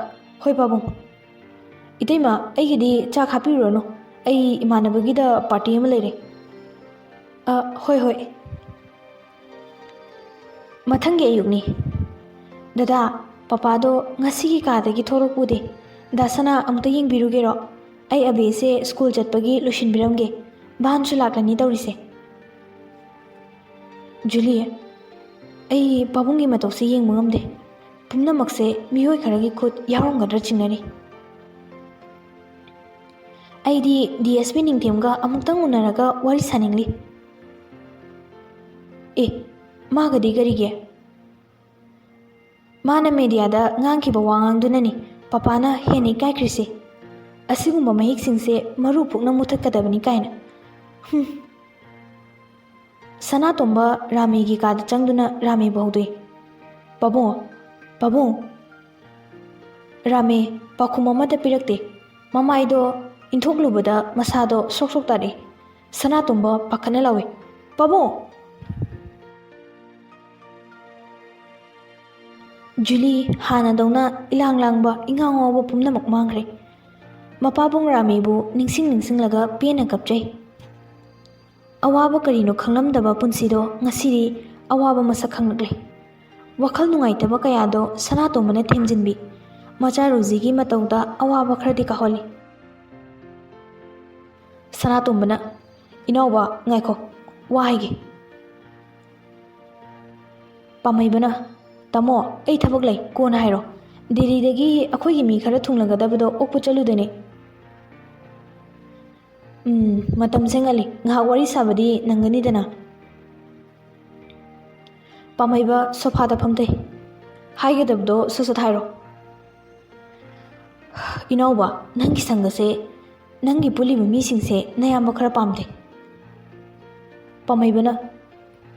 "ꯍꯣꯏ ꯄꯥꯕꯨꯡ꯫" "ꯏꯇꯩꯃ, ꯑꯩꯒꯤꯗꯤ ꯆꯥꯛ ꯍꯥꯞꯄꯤꯔꯨꯔꯅꯨ, ꯑꯩ ꯏꯃꯥꯟꯅꯕꯒꯤꯗ ꯄꯥꯔꯇꯤ ꯑꯃ ꯂꯩꯔꯦ꯫" "ꯑ, ꯍꯣꯏ, ꯍꯣꯏ꯫" ꯃꯊꯪꯒꯤ ꯑꯌꯨꯛꯅꯤ꯫ "ꯗꯗꯥ, ꯄꯄꯥꯗꯣ ꯉꯁꯤꯒꯤ ꯀꯥꯗꯒꯤ ꯊꯣꯛꯂꯛꯄ ꯎꯗꯦ꯫ ꯗꯥ ꯁꯅꯥ ꯑꯃꯨꯛꯇ ꯌꯦꯡꯕꯤꯔꯨꯒꯦꯔꯣ? ꯑꯩ ꯑꯕꯦꯁꯦ ꯁ꯭ꯀꯨꯜ ꯆꯠꯄꯒꯤ ꯂꯣꯏꯁꯤꯟꯕꯤꯔꯝꯒꯦ꯫ ꯚꯥꯟꯁꯨ ꯂꯥꯛꯂꯅꯤ ꯇꯧꯔꯤꯁꯦ꯫" "ꯖꯨꯂꯤ, ꯑꯩ ꯄꯥꯕꯨꯡꯒꯤ ꯃꯇꯧꯁꯦ ꯌꯦꯡꯕ ꯉꯝꯗꯦ꯫ ꯄꯨꯝꯅꯃꯛꯁꯦ ꯃꯤꯑꯣꯏ ꯈꯔꯒꯤ ꯈꯨꯠ ꯌꯥꯎꯔꯝꯒꯗ꯭ꯔꯥ ꯆꯤꯡꯅꯔꯤ꯫" "ꯑꯩꯗꯤ ꯗꯤ ꯑꯦꯁ ꯄꯤ ꯅꯤꯡꯊꯦꯝꯒ ꯑꯃꯨꯛꯇꯪ ꯎꯅꯔꯒ ꯋꯥꯔꯤ ꯁꯥꯅꯤꯡꯂꯤ꯫" "ꯑꯦ, ꯃꯥꯒꯗꯤ ꯀꯔꯤꯒꯤ? ꯃꯥꯅ ꯃꯦꯗꯤꯌꯥꯗ ꯉꯥꯡꯈꯤꯕ ꯋꯥꯉꯥꯡꯗꯨꯅꯅꯤ ꯄꯄꯥꯅ ꯍꯦꯟꯅ ꯏꯀꯥꯏꯈ꯭ꯔꯤꯁꯦ꯫ ꯑꯁꯤꯒꯨꯝꯕ ꯃꯍꯤꯛꯁꯤꯡꯁꯦ ꯃꯔꯨ ꯄꯨꯛꯅ ꯃꯨꯊꯠꯀꯗꯕꯅꯤ ꯀꯥꯏꯅ꯫ ꯍꯨꯝ꯫" ꯁꯅꯥꯇꯣꯝꯕ ꯔꯥꯃꯦꯒꯤ ꯀꯥꯗ ꯆꯪꯗꯨꯅ ꯔꯥꯃꯦꯕꯨ ꯍꯧꯗꯣꯛꯏ꯫ "ꯄꯥꯕꯨꯡ, ꯄꯥꯕꯨꯡ!" ꯔꯥꯃꯦ ꯄꯥꯎꯈꯨꯝ ꯑꯃꯠꯇ ꯄꯤꯔꯛꯇꯦ꯫ ꯃꯃꯥꯏꯗꯣ ꯏꯟꯊꯣꯛꯂꯨꯕꯗ ꯃꯁꯥꯗꯣ ꯁ꯭ꯔꯣꯛ ꯁ꯭ꯔꯣꯛ ꯇꯥꯔꯛꯏ꯫ ꯁꯅꯥꯇꯣꯝꯕ ꯄꯥꯈꯠꯅ ꯂꯥꯎꯏ, "ꯄꯥꯕꯨꯡ!" ꯖꯨꯂꯤ ꯍꯥꯟꯅꯗꯧꯅ ꯏꯂꯥꯡ ꯂꯥꯡꯕ, ꯏꯉꯥꯎ ꯉꯥꯎꯕ ꯄꯨꯝꯅꯃꯛ ꯃꯥꯡꯈ꯭ꯔꯦ꯫ ꯃꯄꯥꯕꯨꯡ ꯔꯥꯃꯦꯕꯨ ꯅꯤꯡꯁꯤꯡ ꯅꯤꯡꯁꯤꯡꯂꯒ ꯄꯦꯟꯅ ꯀꯞꯆꯩ꯫ ꯑꯋꯥꯕ ꯀꯔꯤꯅꯣ ꯈꯪꯂꯝꯗꯕ ꯄꯨꯟꯁꯤꯗꯣ ꯉꯁꯤꯗꯤ ꯑꯋꯥꯕ ꯃꯁꯛ ꯈꯪꯂꯛꯂꯦ꯫ ꯋꯥꯈꯜ ꯅꯨꯡꯉꯥꯏꯇꯕ ꯀꯌꯥꯗꯣ ꯁꯅꯥꯇꯣꯝꯕꯅ ꯊꯦꯝꯖꯤꯟꯕꯤ, ꯃꯆꯥ ꯔꯣꯖꯤꯒꯤ ꯃꯇꯧꯗ ꯑꯋꯥꯕ ꯈꯔꯗꯤ ꯀꯥꯍꯜꯂꯤ꯫ ꯁꯅꯥꯇꯣꯝꯕꯅ, "ꯏꯅꯥꯎꯕ, ꯉꯥꯏꯈꯣ, ꯋꯥ ꯍꯥꯏꯒꯦ꯫" ꯄꯥꯝꯍꯩꯕꯅ, "ꯇꯥꯃꯣ, ꯑꯩ ꯊꯕꯛ ꯂꯩ, ꯀꯣꯟꯅ ꯍꯥꯏꯔꯣ꯫ ꯗꯦꯜꯂꯤꯗꯒꯤ ꯑꯩꯈꯣꯏꯒꯤ ꯃꯤ ꯈꯔ ꯊꯨꯡꯂꯒꯗꯕꯗꯣ ꯑꯣꯛꯄ ꯆꯠꯂꯨꯗꯣꯏꯅꯦ꯫" "ꯎꯝ, ꯃꯇꯝꯁꯦ ꯉꯜꯂꯤ, ꯉꯥꯏꯍꯥꯛ ꯋꯥꯔꯤ ꯁꯥꯕꯗꯤ ꯅꯪꯒꯅꯤꯗꯅ꯫" ꯄꯥꯝꯍꯩꯕ ꯁꯣꯐꯥꯗ ꯐꯝꯊꯩ꯫ "ꯍꯥꯏꯒꯗꯕꯗꯣ ꯁꯠ ꯁꯠ ꯍꯥꯏꯔꯣ꯫" "ꯏꯅꯥꯎꯕ, ꯅꯪꯒꯤ ꯁꯪꯒꯁꯦ, ꯅꯪꯒꯤ ꯄꯨꯜꯂꯤꯕ ꯃꯤꯁꯤꯡꯁꯦ ꯅꯌꯥꯝꯕ ꯈꯔ ꯄꯥꯝꯗꯦ꯫" ꯄꯥꯝꯍꯩꯕꯅ,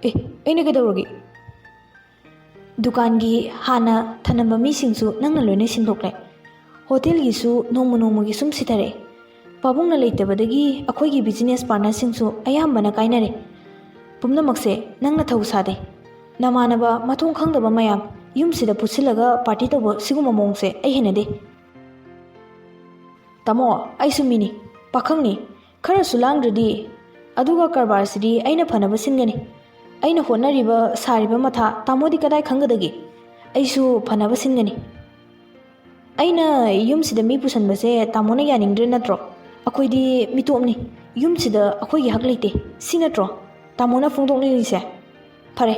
"ꯑꯦ, ꯑꯩꯅ ꯀꯩꯗꯧꯔꯒꯦ?" "ꯗꯨꯀꯥꯟꯒꯤ ꯍꯥꯟꯅ ꯊꯅꯝꯕ ꯃꯤꯁꯤꯡꯁꯨ ꯅꯪꯅ ꯂꯣꯏꯅ ꯁꯤꯟꯗꯣꯛꯂꯦ꯫ ꯍꯣꯇꯦꯜꯒꯤꯁꯨ ꯅꯣꯡꯃ ꯅꯣꯡꯃꯒꯤ ꯁꯨꯝ ꯁꯤꯊꯔꯛꯑꯦ꯫ ꯄꯥꯕꯨꯡꯅ ꯂꯩꯇꯕꯗꯒꯤ ꯑꯩꯈꯣꯏꯒꯤ ꯕꯤꯖꯤꯅꯦꯁ ꯄꯥꯔꯠꯅꯔꯁꯤꯡꯁꯨ ꯑꯌꯥꯝꯕꯅ ꯀꯥꯏꯅꯔꯦ꯫ ꯄꯨꯝꯅꯃꯛꯁꯦ ꯅꯪꯅ ꯊꯧ ꯁꯥꯗꯦ꯫ ꯅꯃꯥꯟꯅꯕ ꯃꯊꯣꯡ ꯈꯪꯗꯕ ꯃꯌꯥꯝ ꯌꯨꯝꯁꯤꯗ ꯄꯨꯠꯁꯤꯜꯂꯒ ꯄꯥꯔꯇꯤ ꯇꯧꯕ ꯁꯤꯒꯨꯝꯕ ꯃꯑꯣꯡꯁꯦ ꯑꯩ ꯍꯩꯅꯗꯦ꯫" "ꯇꯥꯃꯣ, ꯑꯩꯁꯨ ꯃꯤꯅꯤ, ꯄꯥꯈꯪꯅꯤ, ꯈꯔꯁꯨ ꯂꯥꯡꯗ꯭ꯔꯗꯤ꯫ ꯑꯗꯨꯒ ꯀꯔꯕꯥꯔꯁꯤꯗꯤ ꯑꯩꯅ ꯐꯅꯕ ꯁꯤꯟꯒꯅꯤ꯫ ꯑꯩꯅ ꯍꯣꯠꯅꯔꯤꯕ, ꯁꯥꯔꯤꯕ ꯃꯊꯥ ꯇꯥꯃꯣꯗꯤ ꯀꯗꯥꯏ ꯈꯪꯒꯗꯒꯦ? ꯑꯩꯁꯨ ꯐꯅꯕ ꯁꯤꯟꯒꯅꯤ꯫" "ꯑꯩꯅ ꯌꯨꯝꯁꯤꯗ ꯃꯤ ꯄꯨꯁꯟꯕꯁꯦ ꯇꯥꯃꯣꯅ ꯌꯥꯅꯤꯡꯗ꯭ꯔꯦ ꯅꯠꯇ꯭ꯔꯣ? ꯑꯩꯈꯣꯏꯗꯤ ꯃꯤꯇꯣꯞꯅꯤ꯫ ꯌꯨꯝꯁꯤꯗ ꯑꯩꯈꯣꯏꯒꯤ ꯍꯛ ꯂꯩꯇꯦ, ꯁꯤ ꯅꯠꯇ꯭ꯔꯣ ꯇꯥꯃꯣꯅ ꯐꯣꯡꯗꯣꯛꯅꯤꯡꯉꯤꯁꯦ? ꯐꯔꯦ,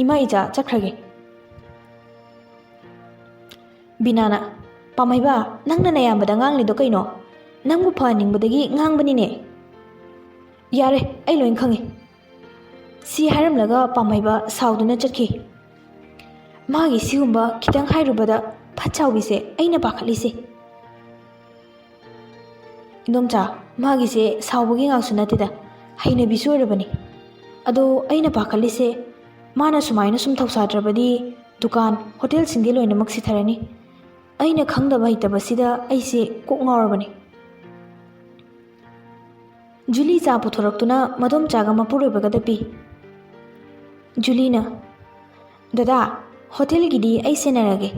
ꯏꯃꯥ ꯏꯆꯥ ꯆꯠꯈ꯭ꯔꯒꯦ꯫" ꯕꯤꯅꯥꯅ, "ꯄꯥꯝꯍꯩꯕ, ꯅꯪꯅ ꯅꯌꯥꯝꯕꯗ ꯉꯥꯡꯂꯤꯗꯣ ꯀꯩꯅꯣ? ꯅꯪꯕꯨ ꯐꯍꯟꯅꯤꯡꯕꯗꯒꯤ ꯉꯥꯡꯕꯅꯤꯅꯦ꯫" "ꯌꯥꯔꯦ, ꯑꯩ ꯂꯣꯏ ꯈꯪꯉꯤ꯫" ꯁꯤ ꯍꯥꯏꯔꯝꯂꯒ ꯄꯥꯝꯍꯩꯕ ꯁꯥꯎꯗꯨꯅ ꯆꯠꯈꯤ꯫ ꯃꯥꯒꯤ ꯁꯤꯒꯨꯝꯕ ꯈꯤꯇꯪ ꯍꯥꯏꯔꯨꯕꯗ ꯐꯠ ꯁꯥꯎꯕꯤꯁꯦ ꯑꯩꯅ ꯄꯥꯈꯠꯂꯤꯁꯦ꯫ "ꯏꯟꯗꯣꯝꯆꯥ, ꯃꯥꯒꯤꯁꯦ ꯁꯥꯎꯕꯒꯤ ꯉꯥꯛꯁꯨ ꯅꯠꯇꯦꯗ, ꯍꯩꯅꯕꯤꯁꯨ ꯑꯣꯏꯔꯕꯅꯤ꯫ ꯑꯗꯣ ꯑꯩꯅ ꯄꯥꯈꯠꯂꯤꯁꯦ, ꯃꯥꯅ ꯁꯨꯃꯥꯏꯅ ꯁꯨꯝ ꯊꯧꯁꯥꯗ꯭ꯔꯕꯗꯤ ꯗꯨꯀꯥꯟ, ꯍꯣꯇꯦꯜꯁꯤꯡꯗꯤ ꯂꯣꯏꯅꯃꯛ ꯁꯤꯊꯔꯅꯤ꯫ ꯑꯩꯅ ꯈꯪꯗꯕ ꯍꯩꯇꯕꯁꯤꯗ ꯑꯩꯁꯦ ꯀꯣꯛ ꯉꯥꯎꯔꯕꯅꯤ꯫" ꯖꯨꯂꯤ ꯆꯥ ꯄꯨꯊꯣꯔꯛꯇꯨꯅ ꯃꯗꯣꯝꯆꯥꯒ ꯃꯄꯨꯔꯣꯏꯕꯒꯗ ꯄꯤ꯫ ꯖꯨꯂꯤꯅ, "ꯗꯗꯥ, ꯍꯣꯇꯦꯜꯒꯤꯗꯤ ꯑꯩ ꯁꯦꯟꯅꯔꯒꯦ꯫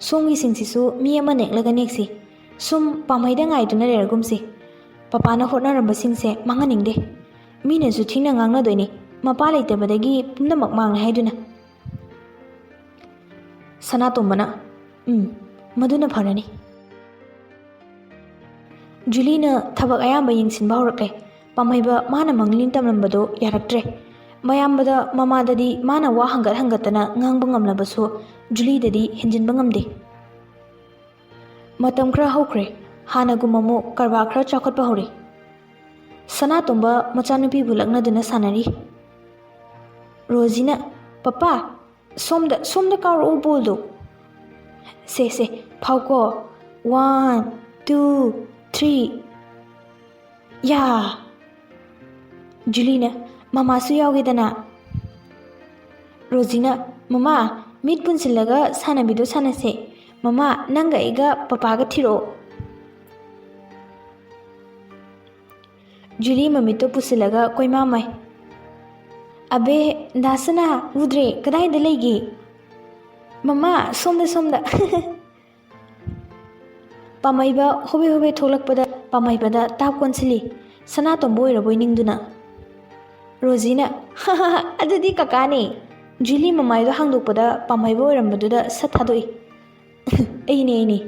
ꯁꯣꯝꯒꯤꯁꯤꯡꯁꯤꯁꯨ ꯃꯤ ꯑꯃ ꯅꯦꯛꯂꯒ ꯅꯦꯛꯁꯤ꯫ ꯁꯨꯝ ꯄꯥꯝꯍꯩꯗ ꯉꯥꯏꯗꯨꯅ ꯂꯩꯔꯒꯨꯝꯁꯤ꯫ ꯄꯄꯥꯅ ꯍꯣꯠꯅꯔꯝꯕꯁꯤꯡꯁꯦ ꯃꯥꯡꯍꯟꯅꯤꯡꯗꯦ꯫ ꯃꯤꯅꯁꯨ ꯊꯤꯅ ꯉꯥꯡꯅꯗꯣꯏꯅꯤ, ꯃꯄꯥ ꯂꯩꯇꯕꯗꯒꯤ ꯄꯨꯝꯅꯃꯛ ꯃꯥꯡꯂꯦ ꯍꯥꯏꯗꯨꯅ꯫ ꯁꯅꯥꯇꯣꯝꯕꯅ, "ꯎꯝ, ꯃꯗꯨꯅ ꯐꯔꯅꯤ꯫" ꯖꯨꯂꯤꯅ ꯊꯕꯛ ꯑꯌꯥꯝꯕ ꯌꯦꯡꯁꯤꯟꯕ ꯍꯧꯔꯛꯂꯦ꯫ ꯄꯥꯝꯍꯩꯕ ꯃꯥꯅ ꯃꯪꯂꯤꯟ ꯇꯝꯂꯝꯕꯗꯣ ꯌꯥꯔꯛꯇ꯭ꯔꯦ꯫ ꯃꯌꯥꯝꯕꯗ, ꯃꯃꯥꯗꯗꯤ ꯃꯥꯅ ꯋꯥ ꯍꯪꯒꯠ ꯍꯪꯒꯠꯇꯅ ꯉꯥꯡꯕ ꯉꯝꯂꯕꯁꯨ, ꯖꯨꯂꯤꯗꯗꯤ ꯍꯦꯟꯖꯤꯟꯕ ꯉꯝꯗꯦ꯫ ꯃꯇꯝ ꯈꯔ ꯍꯧꯈ꯭ꯔꯦ꯫ ꯍꯥꯟꯅꯒꯨꯝ ꯑꯃꯨꯛ ꯀꯔꯕꯥꯔ ꯈꯔ ꯆꯥꯎꯈꯠꯄ ꯍꯧꯔꯦ꯫ ꯁꯅꯥꯇꯣꯝꯕ ꯃꯆꯥꯅꯨꯄꯤꯕꯨ ꯂꯛꯅꯗꯨꯅ ꯁꯥꯟꯅꯔꯤ꯫ ꯔꯣꯖꯤꯅ, "ꯄꯄꯥ, ꯁꯣꯝꯗ, ꯁꯣꯝꯗ ꯀꯥꯎꯔꯛꯎ ꯕꯣꯜꯗꯣ꯫ ꯁꯦ, ꯁꯦ, ꯐꯥꯎꯀꯣ꯫ One, two, three꯫ ꯌꯥ!" ꯖꯨꯂꯤꯅ, "ꯃꯃꯥꯁꯨ ꯌꯥꯎꯒꯦꯗꯅ꯫" ꯔꯣꯖꯤꯅ, "ꯃꯃꯥ, ꯃꯤꯠ ꯄꯨꯟꯁꯤꯜꯂꯒ ꯁꯥꯟꯅꯕꯤꯗꯣ ꯁꯥꯟꯅꯁꯦ꯫ ꯃꯃꯥ, ꯅꯪꯒ ꯑꯩꯒ ꯄꯄꯥꯒ ꯊꯤꯔꯛꯑꯣ꯫" ꯖꯨꯂꯤ ꯃꯃꯤꯠꯇꯣ ꯄꯨꯁꯤꯜꯂꯒ ꯀꯣꯏꯃꯥꯃꯩ꯫ "ꯑꯕꯦ, ꯗꯥ ꯁꯅꯥ, ꯎꯗ꯭ꯔꯦ, ꯀꯗꯥꯏꯗ ꯂꯩꯒꯦ?" "ꯃꯃꯥ, ꯁꯣꯝꯗ, ꯁꯣꯝꯗ꯫" ꯄꯥꯝꯍꯩꯕ ꯍꯣꯕꯦ ꯍꯣꯕꯦ ꯊꯣꯛꯂꯛꯄꯗ ꯄꯥꯝꯍꯩꯕꯗ ꯇꯥꯞ ꯀꯣꯟꯁꯤꯜꯂꯤ, ꯁꯅꯥꯇꯣꯝꯕ ꯑꯣꯏꯔꯕꯣꯏ ꯅꯤꯡꯗꯨꯅ꯫ ꯔꯣꯖꯤꯅ, "ꯍꯥ ꯍꯥ ꯍꯥ, ꯑꯗꯨꯗꯤ ꯀꯀꯥꯅꯦ꯫" ꯖꯨꯂꯤ ꯃꯃꯥꯏꯗꯣ ꯍꯥꯡꯗꯣꯛꯄꯗ ꯄꯥꯝꯍꯩꯕ ꯑꯣꯏꯔꯝꯕꯗꯨꯗ ꯁꯠ ꯊꯥꯗꯣꯛꯏ꯫ "ꯑꯩꯅꯦ, ꯑꯩꯅꯦ꯫"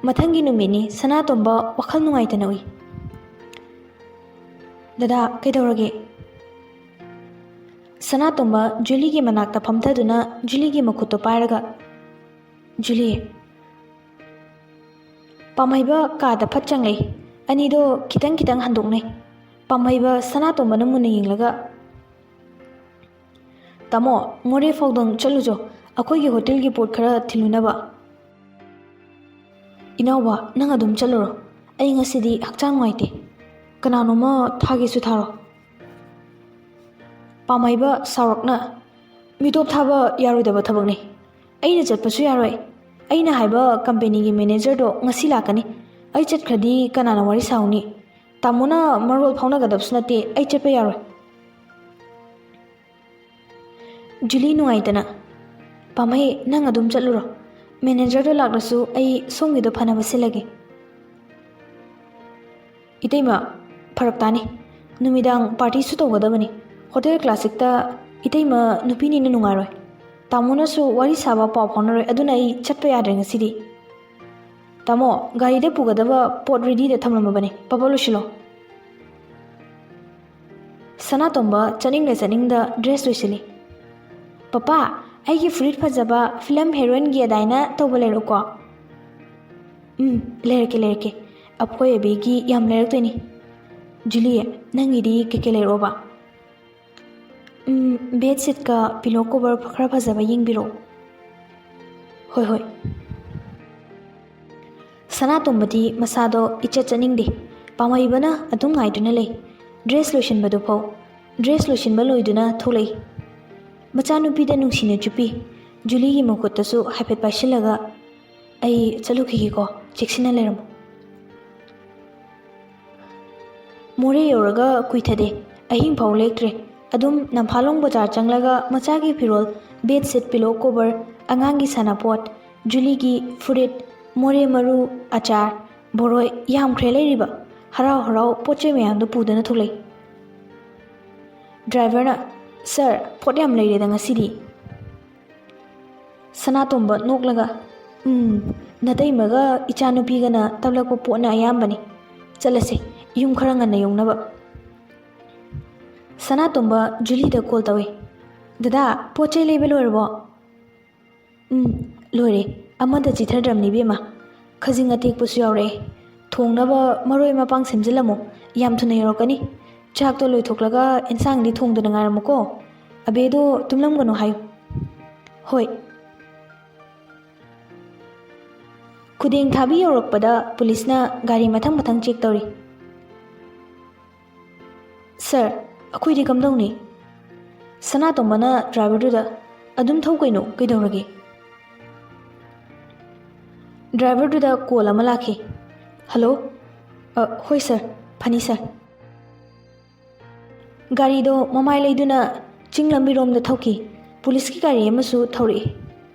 ꯃꯊꯪꯒꯤ ꯅꯨꯃꯤꯠꯅꯤ, ꯁꯅꯥꯇꯣꯝꯕ ꯋꯥꯈꯜ ꯅꯨꯡꯉꯥꯏꯇꯅ ꯎꯏ꯫ "ꯗꯗꯥ, ꯀꯩꯗꯧꯔꯒꯦ?" ꯁꯅꯥꯇꯣꯝꯕ ꯖꯨꯂꯤꯒꯤ ꯃꯅꯥꯛꯇ ꯐꯝꯊꯗꯨꯅ ꯖꯨꯂꯤꯒꯤ ꯃꯈꯨꯠꯇꯣ ꯄꯥꯏꯔꯒ, "ꯖꯨꯂꯤ, ꯄꯥꯝꯍꯩꯕ ꯀꯥꯗ ꯐꯠ ꯆꯪꯂꯦ꯫ ꯑꯅꯤꯗꯣ ꯈꯤꯇꯪ ꯈꯤꯇꯪ ꯍꯟꯗꯣꯛꯅꯩ꯫" ꯄꯥꯝꯍꯩꯕ ꯁꯅꯥꯇꯣꯝꯕꯅ ꯃꯨꯟꯅ ꯌꯦꯡꯂꯒ, "ꯇꯥꯃꯣ, ꯃꯣꯔꯦ ꯐꯥꯎꯗꯪ ꯆꯠꯂꯨꯆꯣ, ꯑꯩꯈꯣꯏꯒꯤ ꯍꯣꯇꯦꯜꯒꯤ ꯄꯣꯠ ꯈꯔ ꯊꯤꯜꯂꯨꯅꯕ꯫" "ꯏꯅꯥꯎꯕ, ꯅꯪ ꯑꯗꯨꯝ ꯆꯠꯂꯨꯔꯣ꯫ ꯑꯩ ꯉꯁꯤꯗꯤ ꯍꯛꯆꯥꯡ ꯅꯨꯡꯉꯥꯏꯇꯦ꯫ ꯀꯅꯥꯅꯣꯝꯃ ꯊꯥꯒꯦꯁꯨ ꯊꯥꯔꯣ꯫" ꯄꯥꯝꯍꯩꯕ ꯁꯥꯎꯔꯛꯅ, "ꯃꯤꯇꯣꯞ ꯊꯥꯕ ꯌꯥꯔꯣꯏꯗꯕ ꯊꯕꯛꯅꯤ꯫ ꯑꯩꯅ ꯆꯠꯄꯁꯨ ꯌꯥꯔꯣꯏ꯫ ꯑꯩꯅ ꯍꯥꯏꯕ ꯀꯝꯄꯦꯅꯤꯒꯤ ꯃꯦꯅꯦꯖꯔꯗꯣ ꯉꯁꯤ ꯂꯥꯛꯀꯅꯤ꯫ ꯑꯩ ꯆꯠꯈ꯭ꯔꯗꯤ ꯀꯅꯥꯅ ꯋꯥꯔꯤ ꯁꯥꯍꯧꯅꯤ? ꯇꯥꯃꯣꯅ ꯃꯔꯣꯜ ꯐꯥꯎꯅꯒꯗꯕꯁꯨ ꯅꯠꯇꯦ, ꯑꯩ ꯆꯠꯄ ꯌꯥꯔꯣꯏ꯫" ꯖꯨꯂꯤ ꯅꯨꯡꯉꯥꯏꯇꯅ, "ꯄꯥꯝꯍꯩ, ꯅꯪ ꯑꯗꯨꯝ ꯆꯠꯂꯨꯔꯣ꯫ ꯃꯦꯅꯦꯖꯔꯗꯣ ꯂꯥꯛꯂꯁꯨ ꯑꯩ ꯁꯣꯝꯒꯤꯗꯣ ꯐꯅꯕ ꯁꯤꯜꯂꯒꯦ꯫" "ꯏꯇꯩꯃ, ꯐꯔꯛ ꯇꯥꯅꯤ꯫ ꯅꯨꯃꯤꯗꯥꯡ ꯄꯥꯔꯇꯤꯁꯨ ꯇꯧꯒꯗꯕꯅꯤ꯫ ꯍꯣꯇꯦꯜ ꯀ꯭ꯂꯥꯁꯤꯛꯇ ꯏꯇꯩꯃ ꯅꯨꯄꯤꯅꯤꯅ ꯅꯨꯡꯉꯥꯏꯔꯣꯏ꯫ ꯇꯥꯃꯣꯅꯁꯨ ꯋꯥꯔꯤ ꯁꯥꯕ ꯄꯥꯎ ꯐꯥꯎꯅꯔꯣꯏ, ꯑꯗꯨꯅ ꯑꯩ ꯆꯠꯄ ꯌꯥꯗ꯭ꯔꯦ ꯉꯁꯤꯗꯤ꯫ ꯇꯥꯃꯣ, ꯒꯥꯔꯤꯗ ꯄꯨꯒꯗꯕ ꯄꯣꯠ ꯔꯦꯗꯤꯗ ꯊꯝꯂꯝꯃꯕꯅꯤ, ꯄꯞ ꯄꯞ ꯂꯣꯏꯁꯤꯜꯂꯣ꯫ ꯁꯅꯥꯇꯣꯝꯕ ꯆꯠꯅꯤꯡꯗ ꯆꯠꯅꯤꯡꯗ ꯗ꯭ꯔꯦꯁ ꯂꯣꯏꯁꯤꯜꯂꯤ꯫ "ꯄꯄꯥ, ꯑꯩꯒꯤ ꯐꯨꯔꯤꯠ ꯐꯖꯕ ꯐꯤꯂꯝ ꯍꯦꯔꯣꯏꯟꯒꯤ ꯑꯗꯥꯏꯅ ꯇꯧꯕ ꯂꯩꯔꯛꯎꯀꯣ꯫" "ꯎꯝ, ꯂꯩꯔꯛꯀꯦ, ꯂꯩꯔꯛꯀꯦ꯫ ꯑꯐꯣꯏ ꯑꯕꯤꯒꯤ ꯌꯥꯝ ꯂꯩꯔꯛꯇꯣꯏꯅꯤ꯫ ꯖꯨꯂꯤ, ꯅꯪꯒꯤꯗꯤ ꯀꯩꯀꯩ ꯂꯩꯔꯛꯑꯣꯕ?" "ꯎꯝ, ꯕꯦꯗ ꯁꯤꯠꯀ ꯄꯤꯂꯣ ꯀꯣꯕꯔ ꯈꯔ ꯐꯖꯕ ꯌꯦꯡꯕꯤꯔꯛꯑꯣ꯫" "ꯍꯣꯏ, ꯍꯣꯏ꯫" ꯁꯅꯥꯇꯣꯝꯕꯗꯤ ꯃꯁꯥꯗꯣ ꯏꯆꯠ ꯆꯠꯅꯤꯡꯗꯦ꯫ ꯄꯥꯝꯍꯩꯕꯅ ꯑꯗꯨꯝ ꯉꯥꯏꯗꯨꯅ ꯂꯩ꯫ ꯗ꯭ꯔꯦꯁ ꯂꯣꯏꯁꯤꯟꯕꯗꯨꯐꯥꯎ꯫ ꯗ꯭ꯔꯦꯁ ꯂꯣꯏꯁꯤꯟꯕ ꯂꯣꯏꯗꯨꯅ ꯊꯣꯛꯂꯛꯏ꯫ ꯃꯆꯥꯅꯨꯄꯤꯗ ꯅꯨꯡꯁꯤꯅ ꯆꯨꯞꯄꯤ꯫ ꯖꯨꯂꯤꯒꯤ ꯃꯈꯨꯠꯇꯁꯨ ꯍꯥꯏꯐꯦꯠ ꯄꯥꯏꯁꯤꯜꯂꯒ, "ꯑꯩ ꯆꯠꯂꯨꯈꯤꯒꯦꯀꯣ, ꯆꯦꯛꯁꯤꯟꯅ ꯂꯩꯔꯝꯃꯨ꯫" ꯃꯣꯔꯦ ꯌꯧꯔꯒ ꯀꯨꯏꯊꯗꯦ꯫ ꯑꯍꯤꯡ ꯐꯥꯎ ꯂꯦꯛꯇ꯭ꯔꯦ꯫ ꯑꯗꯨꯝ ꯅꯝꯐꯥꯂꯣꯡ ꯕꯖꯥꯔ ꯆꯪꯂꯒ ꯃꯆꯥꯒꯤ ꯐꯤꯔꯣꯜ, ꯕꯦꯗ ꯁꯤꯠ, ꯄꯤꯂꯣ ꯀꯣꯕꯔ, ꯑꯉꯥꯡꯒꯤ ꯁꯥꯟꯅꯄꯣꯠ, ꯖꯨꯂꯤꯒꯤ ꯐꯨꯔꯤꯠ, ꯃꯣꯔꯦ ꯃꯔꯨ, ꯑꯆꯥꯔ, ꯕꯣꯔꯣꯏ, ꯌꯥꯝꯈ꯭ꯔꯦ ꯂꯩꯔꯤꯕ꯫ ꯍꯔꯥꯎ ꯍꯔꯥꯎ ꯄꯣꯠ ꯆꯩ ꯃꯌꯥꯝꯗꯨ ꯄꯨꯗꯨꯅ ꯊꯣꯛꯂꯛꯏ꯫ ꯗ꯭ꯔꯥꯏꯚꯔꯅ, "ꯁꯥꯔ, ꯄꯣꯠ ꯌꯥꯝ ꯂꯩꯔꯦꯗ ꯉꯁꯤꯗꯤ꯫" ꯁꯅꯥꯇꯣꯝꯕ ꯅꯣꯛꯂꯒ, "ꯎꯝ, ꯅꯇꯩꯃꯒ ꯏꯆꯥꯅꯨꯄꯤꯒꯅ ꯇꯞꯂꯛꯄ ꯄꯣꯠꯅ ꯑꯌꯥꯝꯕꯅꯤ꯫ ꯆꯠꯂꯁꯦ, ꯌꯨꯝ ꯈꯔ ꯉꯟꯅ ꯌꯧꯅꯕ꯫" ꯁꯅꯥꯇꯣꯝꯕ ꯖꯨꯂꯤꯗ ꯀꯣꯜ ꯇꯧꯏ꯫ "ꯗꯗꯥ, ꯄꯣꯠ ꯆꯩ ꯂꯩꯕ ꯂꯣꯏꯔꯕꯣ?" "ꯎꯝ, ꯂꯣꯏꯔꯦ꯫ ꯑꯃꯗ ꯆꯤꯊꯗ꯭ꯔꯕꯅꯤ ꯏꯕꯦꯝꯃ꯫ ꯈꯖꯤꯡ ꯑꯇꯦꯛꯄꯁꯨ ꯌꯥꯎꯔꯛꯑꯦ꯫ ꯊꯣꯡꯅꯕ ꯃꯔꯣꯏ ꯃꯄꯥꯡ ꯁꯦꯝꯖꯤꯜꯂꯝꯃꯣ꯫ ꯌꯥꯝ ꯊꯨꯅ ꯌꯧꯔꯛꯀꯅꯤ꯫ ꯆꯥꯛꯇꯣ ꯂꯣꯏꯊꯣꯛꯂꯒ ꯑꯦꯟꯁꯥꯡꯗꯤ ꯊꯣꯡꯗꯅ ꯉꯥꯏꯔꯝꯃꯨꯀꯣ꯫ ꯑꯕꯦꯗꯣ ꯇꯨꯝꯂꯝꯒꯅꯨ ꯍꯥꯏꯌꯨ꯫" "ꯍꯣꯏ꯫" ꯈꯨꯗꯦꯡ ꯊꯥꯕꯤ ꯌꯧꯔꯛꯄꯗ ꯄꯨꯂꯤꯁꯅ ꯒꯥꯔꯤ ꯃꯊꯪ ꯃꯊꯪ ꯆꯦꯛ ꯇꯧꯔꯤ꯫ "ꯁꯥꯔ, ꯑꯩꯈꯣꯏꯗꯤ ꯀꯝꯗꯧꯅꯤ?" ꯁꯅꯥꯇꯣꯝꯕꯅ ꯗ꯭ꯔꯥꯏꯚꯔꯗꯨꯗ, "ꯑꯗꯨꯝ ꯊꯧ ꯀꯩꯅꯣ, ꯀꯩꯗꯧꯔꯒꯦ?" ꯗ꯭ꯔꯥꯏꯚꯔꯗꯨꯗ ꯀꯣꯜ ꯑꯃ ꯂꯥꯛꯈꯤ꯫ "ꯍꯜꯂꯣ꯫ ꯑ, ꯍꯣꯏ ꯁꯥꯔ, ꯐꯅꯤ ꯁꯥꯔ꯫" ꯒꯥꯔꯤꯗꯣ ꯃꯃꯥꯏ ꯂꯩꯗꯨꯅ ꯆꯤꯡ ꯂꯝꯕꯤꯔꯣꯝꯗ ꯊꯧꯈꯤ꯫ ꯄꯨꯂꯤꯁꯀꯤ ꯒꯥꯔꯤ ꯑꯃꯁꯨ ꯊꯧꯔꯛꯏ꯫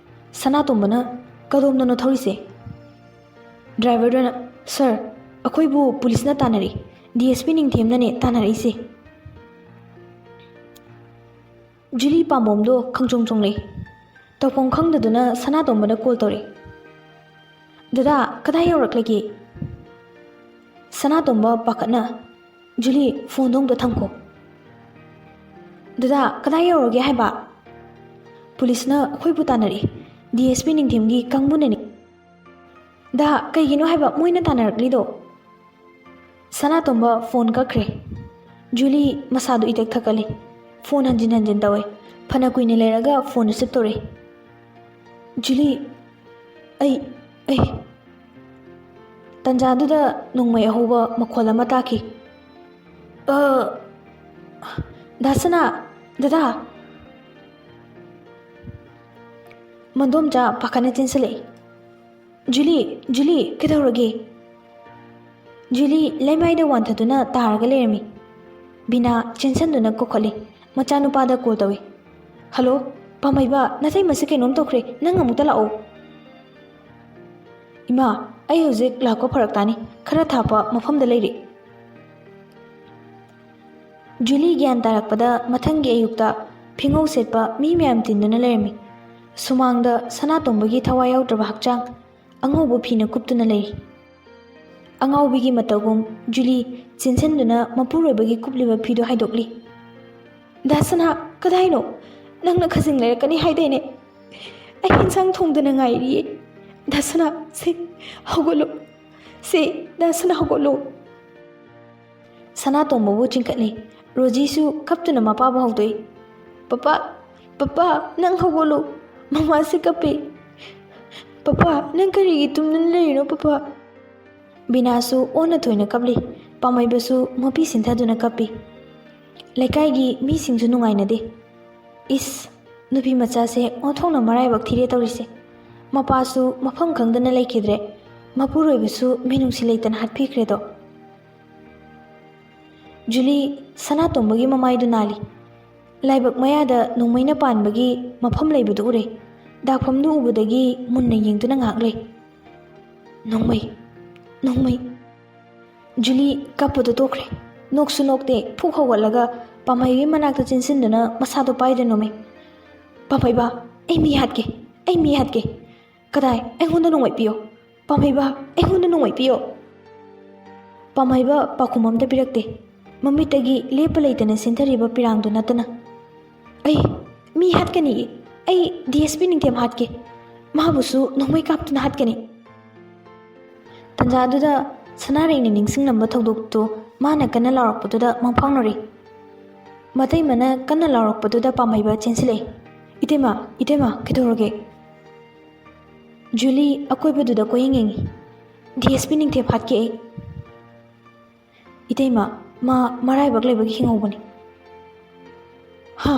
ꯁꯅꯥꯇꯣꯝꯕꯅ, "ꯀꯗꯣꯝꯗꯅꯣ ꯊꯧꯔꯤꯁꯦ?" ꯗ꯭ꯔꯥꯏꯚꯔꯗꯨꯅ, "ꯁꯥꯔ, ꯑꯩꯈꯣꯏꯕꯨ ꯄꯨꯂꯤꯁꯅ ꯇꯥꯟꯅꯔꯤ꯫ D S P ꯅꯤꯡꯊꯦꯝꯅꯅꯦ ꯇꯥꯟꯅꯔꯛꯏꯁꯦ꯫ ꯖꯨꯂꯤ ꯄꯥꯝꯕꯣꯝꯗꯣ ꯈꯪꯆꯣꯡ ꯆꯣꯡꯂꯛꯏ꯫ ꯇꯧꯐꯝ ꯈꯪꯗꯗꯨꯅ ꯁꯅꯥꯇꯣꯝꯕꯗ ꯀꯣꯜ ꯇꯧꯔꯛꯏ꯫ "ꯗꯗꯥ, ꯀꯗꯥꯏ ꯌꯧꯔꯛꯂꯒꯦ?" ꯁꯅꯥꯇꯣꯝꯕ ꯄꯥꯈꯠꯅ, "ꯖꯨꯂꯤ, ꯐꯣꯟꯗꯣ ꯑꯝꯇ ꯊꯝꯈꯣ꯫" "ꯗꯗꯥ, ꯀꯗꯥꯏ ꯌꯧꯔꯒꯦ ꯍꯥꯏꯕ?" "ꯄꯨꯂꯤꯁꯅ ꯑꯩꯈꯣꯏꯕꯨ ꯇꯥꯟꯅꯔꯛꯏ, ꯗꯤ ꯑꯦꯁ ꯄꯤ ꯅꯤꯡꯊꯦꯝꯒꯤ ꯀꯥꯡꯕꯨꯅꯅꯤ꯫" "ꯗꯥ, ꯀꯩꯒꯤꯅꯣ ꯍꯥꯏꯕ ꯃꯣꯏꯅ ꯇꯥꯟꯅꯔꯛꯂꯤꯗꯣ?" ꯁꯅꯥꯇꯣꯝꯕ ꯐꯣꯟ ꯀꯛꯈ꯭ꯔꯦ꯫ ꯖꯨꯂꯤ ꯃꯁꯥꯗꯨ ꯏꯇꯛ ꯊꯛꯀꯠꯂꯤ꯫ ꯐꯣꯟ ꯍꯟꯖꯤꯟ ꯍꯟꯖꯤꯟ ꯇꯧꯏ꯫ ꯐꯅ ꯀꯨꯏꯅ ꯂꯩꯔꯒ ꯐꯣꯟ ꯔꯤꯁꯤꯞ ꯇꯧꯔꯛꯏ꯫ "ꯖꯨꯂꯤ, ꯑꯩ, ꯑꯩ..." ꯇꯟꯖꯥꯗꯨꯗ ꯅꯣꯡꯃꯩ ꯑꯍꯧꯕ ꯃꯈꯣꯜ ꯑꯃ ꯇꯥꯈꯤ꯫ "ꯑ, ꯗꯥ ꯁꯅꯥ, ꯗꯗꯥ!" ꯃꯟꯗꯣꯝꯆꯥ ꯄꯥꯈꯠꯅ ꯆꯦꯟꯁꯤꯜꯂꯛꯏ꯫ "ꯖꯨꯂꯤ, ꯖꯨꯂꯤ, ꯀꯩꯗꯧꯔꯒꯦ?" ꯖꯨꯂꯤ ꯂꯩꯃꯥꯏꯗ ꯋꯥꯟꯊꯗꯨꯅ ꯇꯥꯔꯒ ꯂꯩꯔꯝꯃꯤ꯫ ꯕꯤꯅꯥ ꯆꯦꯟꯁꯟꯗꯨꯅ ꯀꯧꯈꯠꯂꯤ꯫ ꯃꯆꯥꯅꯨꯄꯥꯗ ꯀꯣꯜ ꯇꯧꯏ꯫ "ꯍꯜꯂꯣ, ꯄꯥꯝꯃꯩꯕ, ꯅꯇꯩꯃꯁꯦ ꯀꯩꯅꯣꯝ ꯇꯧꯈ꯭ꯔꯦ, ꯅꯪ ꯑꯃꯨꯛꯇ ꯂꯥꯛꯑꯣ꯫" "ꯏꯃꯥ, ꯑꯩ ꯍꯧꯖꯤꯛ ꯂꯥꯛꯄ ꯐꯔꯛ ꯇꯥꯅꯤ, ꯈꯔ ꯊꯥꯞꯄ ꯃꯐꯝꯗ ꯂꯩꯔꯤ꯫" ꯖꯨꯂꯤ ꯒ꯭ꯌꯥꯟ ꯇꯥꯔꯛꯄꯗ ꯃꯊꯪꯒꯤ ꯑꯌꯨꯛꯇ ꯐꯤꯉꯧ ꯁꯦꯠꯄ ꯃꯤ ꯃꯌꯥꯝ ꯇꯤꯟꯗꯨꯅ ꯂꯩꯔꯝꯃꯤ꯫ ꯁꯨꯃꯥꯡꯗ ꯁꯅꯥꯇꯣꯝꯕꯒꯤ ꯊꯋꯥꯏ ꯌꯥꯎꯗ꯭ꯔꯕ ꯍꯛꯆꯥꯡ ꯑꯉꯧꯕ ꯐꯤꯅ ꯀꯨꯞꯇꯨꯅ ꯂꯩꯔꯤ꯫ ꯑꯉꯥꯎꯕꯤꯒꯤ ꯃꯇꯧꯒꯨꯝ ꯖꯨꯂꯤ ꯆꯦꯟꯁꯤꯟꯗꯨꯅ ꯃꯄꯨꯔꯣꯏꯕꯒꯤ ꯀꯨꯞꯂꯤꯕ ꯐꯤꯗꯨ ꯍꯥꯏꯗꯣꯛꯂꯤ꯫ "ꯗꯥ ꯁꯅꯥ, ꯀꯗꯥꯏꯅꯣ? ꯅꯪꯅ ꯈꯖꯤꯡ ꯂꯩꯔꯛꯀꯅꯤ ꯍꯥꯏꯗꯥꯏꯅꯦ? ꯑꯩ ꯏꯟꯁꯥꯡ ꯊꯣꯡꯗꯅ ꯉꯥꯏꯔꯤꯌꯦ꯫ ꯗꯥ ꯁꯅꯥ, ꯁꯦ, ꯍꯧꯒꯠꯂꯣ꯫ ꯁꯦ, ꯗꯥ ꯁꯅꯥ, ꯍꯧꯒꯠꯂꯣ꯫" ꯁꯅꯥꯇꯣꯝꯕꯕꯨ ꯆꯤꯡꯈꯠꯂꯤ꯫ ꯔꯣꯖꯤꯁꯨ ꯀꯞꯇꯨꯅ ꯃꯄꯥꯕꯨ ꯍꯧꯗꯣꯛꯏ꯫ "ꯄꯄꯥ, ꯄꯄꯥ, ꯅꯪ ꯍꯧꯒꯠꯂꯨ꯫ ꯃꯃꯥꯁꯦ ꯀꯞꯄꯤ꯫ ꯄꯄꯥ, ꯅꯪ ꯀꯔꯤꯒꯤ ꯇꯨꯝꯗꯨꯅ ꯂꯩꯔꯤꯅꯣ, ꯄꯄꯥ?" ꯕꯤꯅꯥꯁꯨ ꯑꯣꯟꯅ ꯊꯣꯏꯅ ꯀꯞꯂꯤ꯫ ꯄꯥꯝꯃꯩꯕꯁꯨ ꯃꯄꯤ ꯁꯤꯟꯊꯗꯨꯅ ꯀꯞꯄꯤ꯫ ꯂꯩꯀꯥꯏꯒꯤ ꯃꯤꯁꯤꯡꯁꯨ ꯅꯨꯡꯉꯥꯏꯅꯗꯦ꯫ "ꯏꯁ, ꯅꯨꯄꯤ ꯃꯆꯥꯁꯦ ꯑꯣꯟꯊꯣꯛꯅ ꯃꯔꯥꯏꯕꯛ ꯊꯤꯔꯦ ꯇꯧꯔꯤꯁꯦ꯫ ꯃꯄꯥꯁꯨ ꯃꯐꯝ ꯈꯪꯗꯅ ꯂꯩꯈꯤꯗ꯭ꯔꯦ, ꯃꯄꯨꯔꯣꯏꯕꯁꯨ ꯃꯤꯅꯨꯡꯁꯤ ꯂꯩꯇꯅ ꯍꯥꯠꯄꯤꯈ꯭ꯔꯦꯗꯣ꯫" ꯖꯨꯂꯤ ꯁꯅꯥꯇꯣꯝꯕꯒꯤ ꯃꯃꯥꯏꯗꯨ ꯅꯥꯜꯂꯤ꯫ ꯂꯥꯏꯕꯛ ꯃꯌꯥꯗ ꯅꯣꯡꯃꯩꯅ ꯄꯥꯟꯕꯒꯤ ꯃꯐꯝ ꯂꯩꯕꯗꯨ ꯎꯔꯦ꯫ ꯗꯥꯛꯐꯝꯗꯨ ꯎꯕꯗꯒꯤ ꯃꯨꯟꯅ ꯌꯦꯡꯗꯨꯅ ꯉꯥꯏꯍꯥꯛ ꯂꯩ꯫ "ꯅꯣꯡꯃꯩ, ꯅꯣꯡꯃꯩ!" ꯖꯨꯂꯤ ꯀꯞꯄꯗꯨ ꯇꯣꯛꯈ꯭ꯔꯦ꯫ ꯅꯣꯛꯁꯨ ꯅꯣꯛꯇꯦ, ꯐꯨꯛ ꯍꯧꯒꯠꯂꯒ ꯄꯥꯝꯍꯩꯕꯒꯤ ꯃꯅꯥꯛꯇ ꯆꯦꯟꯁꯤꯟꯗꯨꯅ ꯃꯁꯥꯗꯣ ꯄꯥꯏꯗꯨꯅ ꯅꯣꯝꯃꯤ꯫ "ꯄꯥꯝꯍꯩꯕ, ꯑꯩ ꯃꯤ ꯍꯥꯠꯀꯦ, ꯑꯩ ꯃꯤ ꯍꯥꯠꯀꯦ꯫ ꯀꯗꯥꯏ? ꯑꯩꯉꯣꯟꯗ ꯅꯣꯡꯃꯩ ꯄꯤꯌꯣ꯫ ꯄꯥꯝꯍꯩꯕ, ꯑꯩꯉꯣꯟꯗ ꯅꯣꯡꯃꯩ ꯄꯤꯌꯣ!" ꯄꯥꯝꯍꯩꯕ ꯄꯥꯎꯈꯨꯝ ꯑꯝꯇ ꯄꯤꯔꯛꯇꯦ, ꯃꯃꯤꯠꯇꯒꯤ ꯂꯦꯞꯄ ꯂꯩꯇꯅ ꯆꯦꯟꯊꯔꯤꯕ ꯄꯤꯔꯥꯡꯗꯨ ꯅꯠꯇꯅ꯫ "ꯑꯩ ꯃꯤ ꯍꯥꯠꯀꯅꯤ꯫ ꯑꯩ ꯗꯤ ꯑꯦꯁ ꯄꯤ ꯅꯤꯡꯊꯦꯝ ꯍꯥꯠꯀꯦ꯫ ꯃꯥꯕꯨꯁꯨ ꯅꯣꯡꯃꯩ ꯀꯥꯞꯇꯨꯅ ꯍꯥꯠꯀꯅꯤ!" ꯇꯟꯖꯥꯗꯨꯗ ꯁꯅꯥꯔꯩꯅ ꯅꯤꯡꯁꯤꯡꯂꯝꯕ ꯊꯧꯗꯣꯛꯇꯨ ꯃꯥꯅ ꯀꯟꯅ ꯂꯥꯎꯔꯛꯄꯗꯨꯗ ꯃꯪꯐꯥꯎꯅꯔꯤ꯫ ꯃꯇꯩꯃꯅ ꯀꯟꯅ ꯂꯥꯎꯔꯛꯄꯗꯨꯗ ꯄꯥꯝꯍꯩꯕ ꯆꯦꯟꯁꯤꯜꯂꯛꯏ꯫ "ꯏꯇꯩꯃ, ꯏꯇꯩꯃ, ꯀꯩꯗꯧꯔꯒꯦ?" ꯖꯨꯂꯤ ꯑꯀꯣꯏꯕꯗꯨꯗ ꯀꯣꯏꯌꯦꯡ ꯌꯦꯡꯉꯤ꯫ "ꯗꯤ ꯑꯦꯁ ꯄꯤ ꯅꯤꯡꯊꯦꯝ ꯍꯥꯠꯀꯦ ꯑꯩ꯫ ꯏꯇꯩꯃ, ꯃꯥ ꯃꯔꯥꯏꯕꯛ ꯂꯩꯕꯒꯤ ꯍꯤꯡꯍꯧꯕꯅꯤ꯫" "ꯍꯥ?"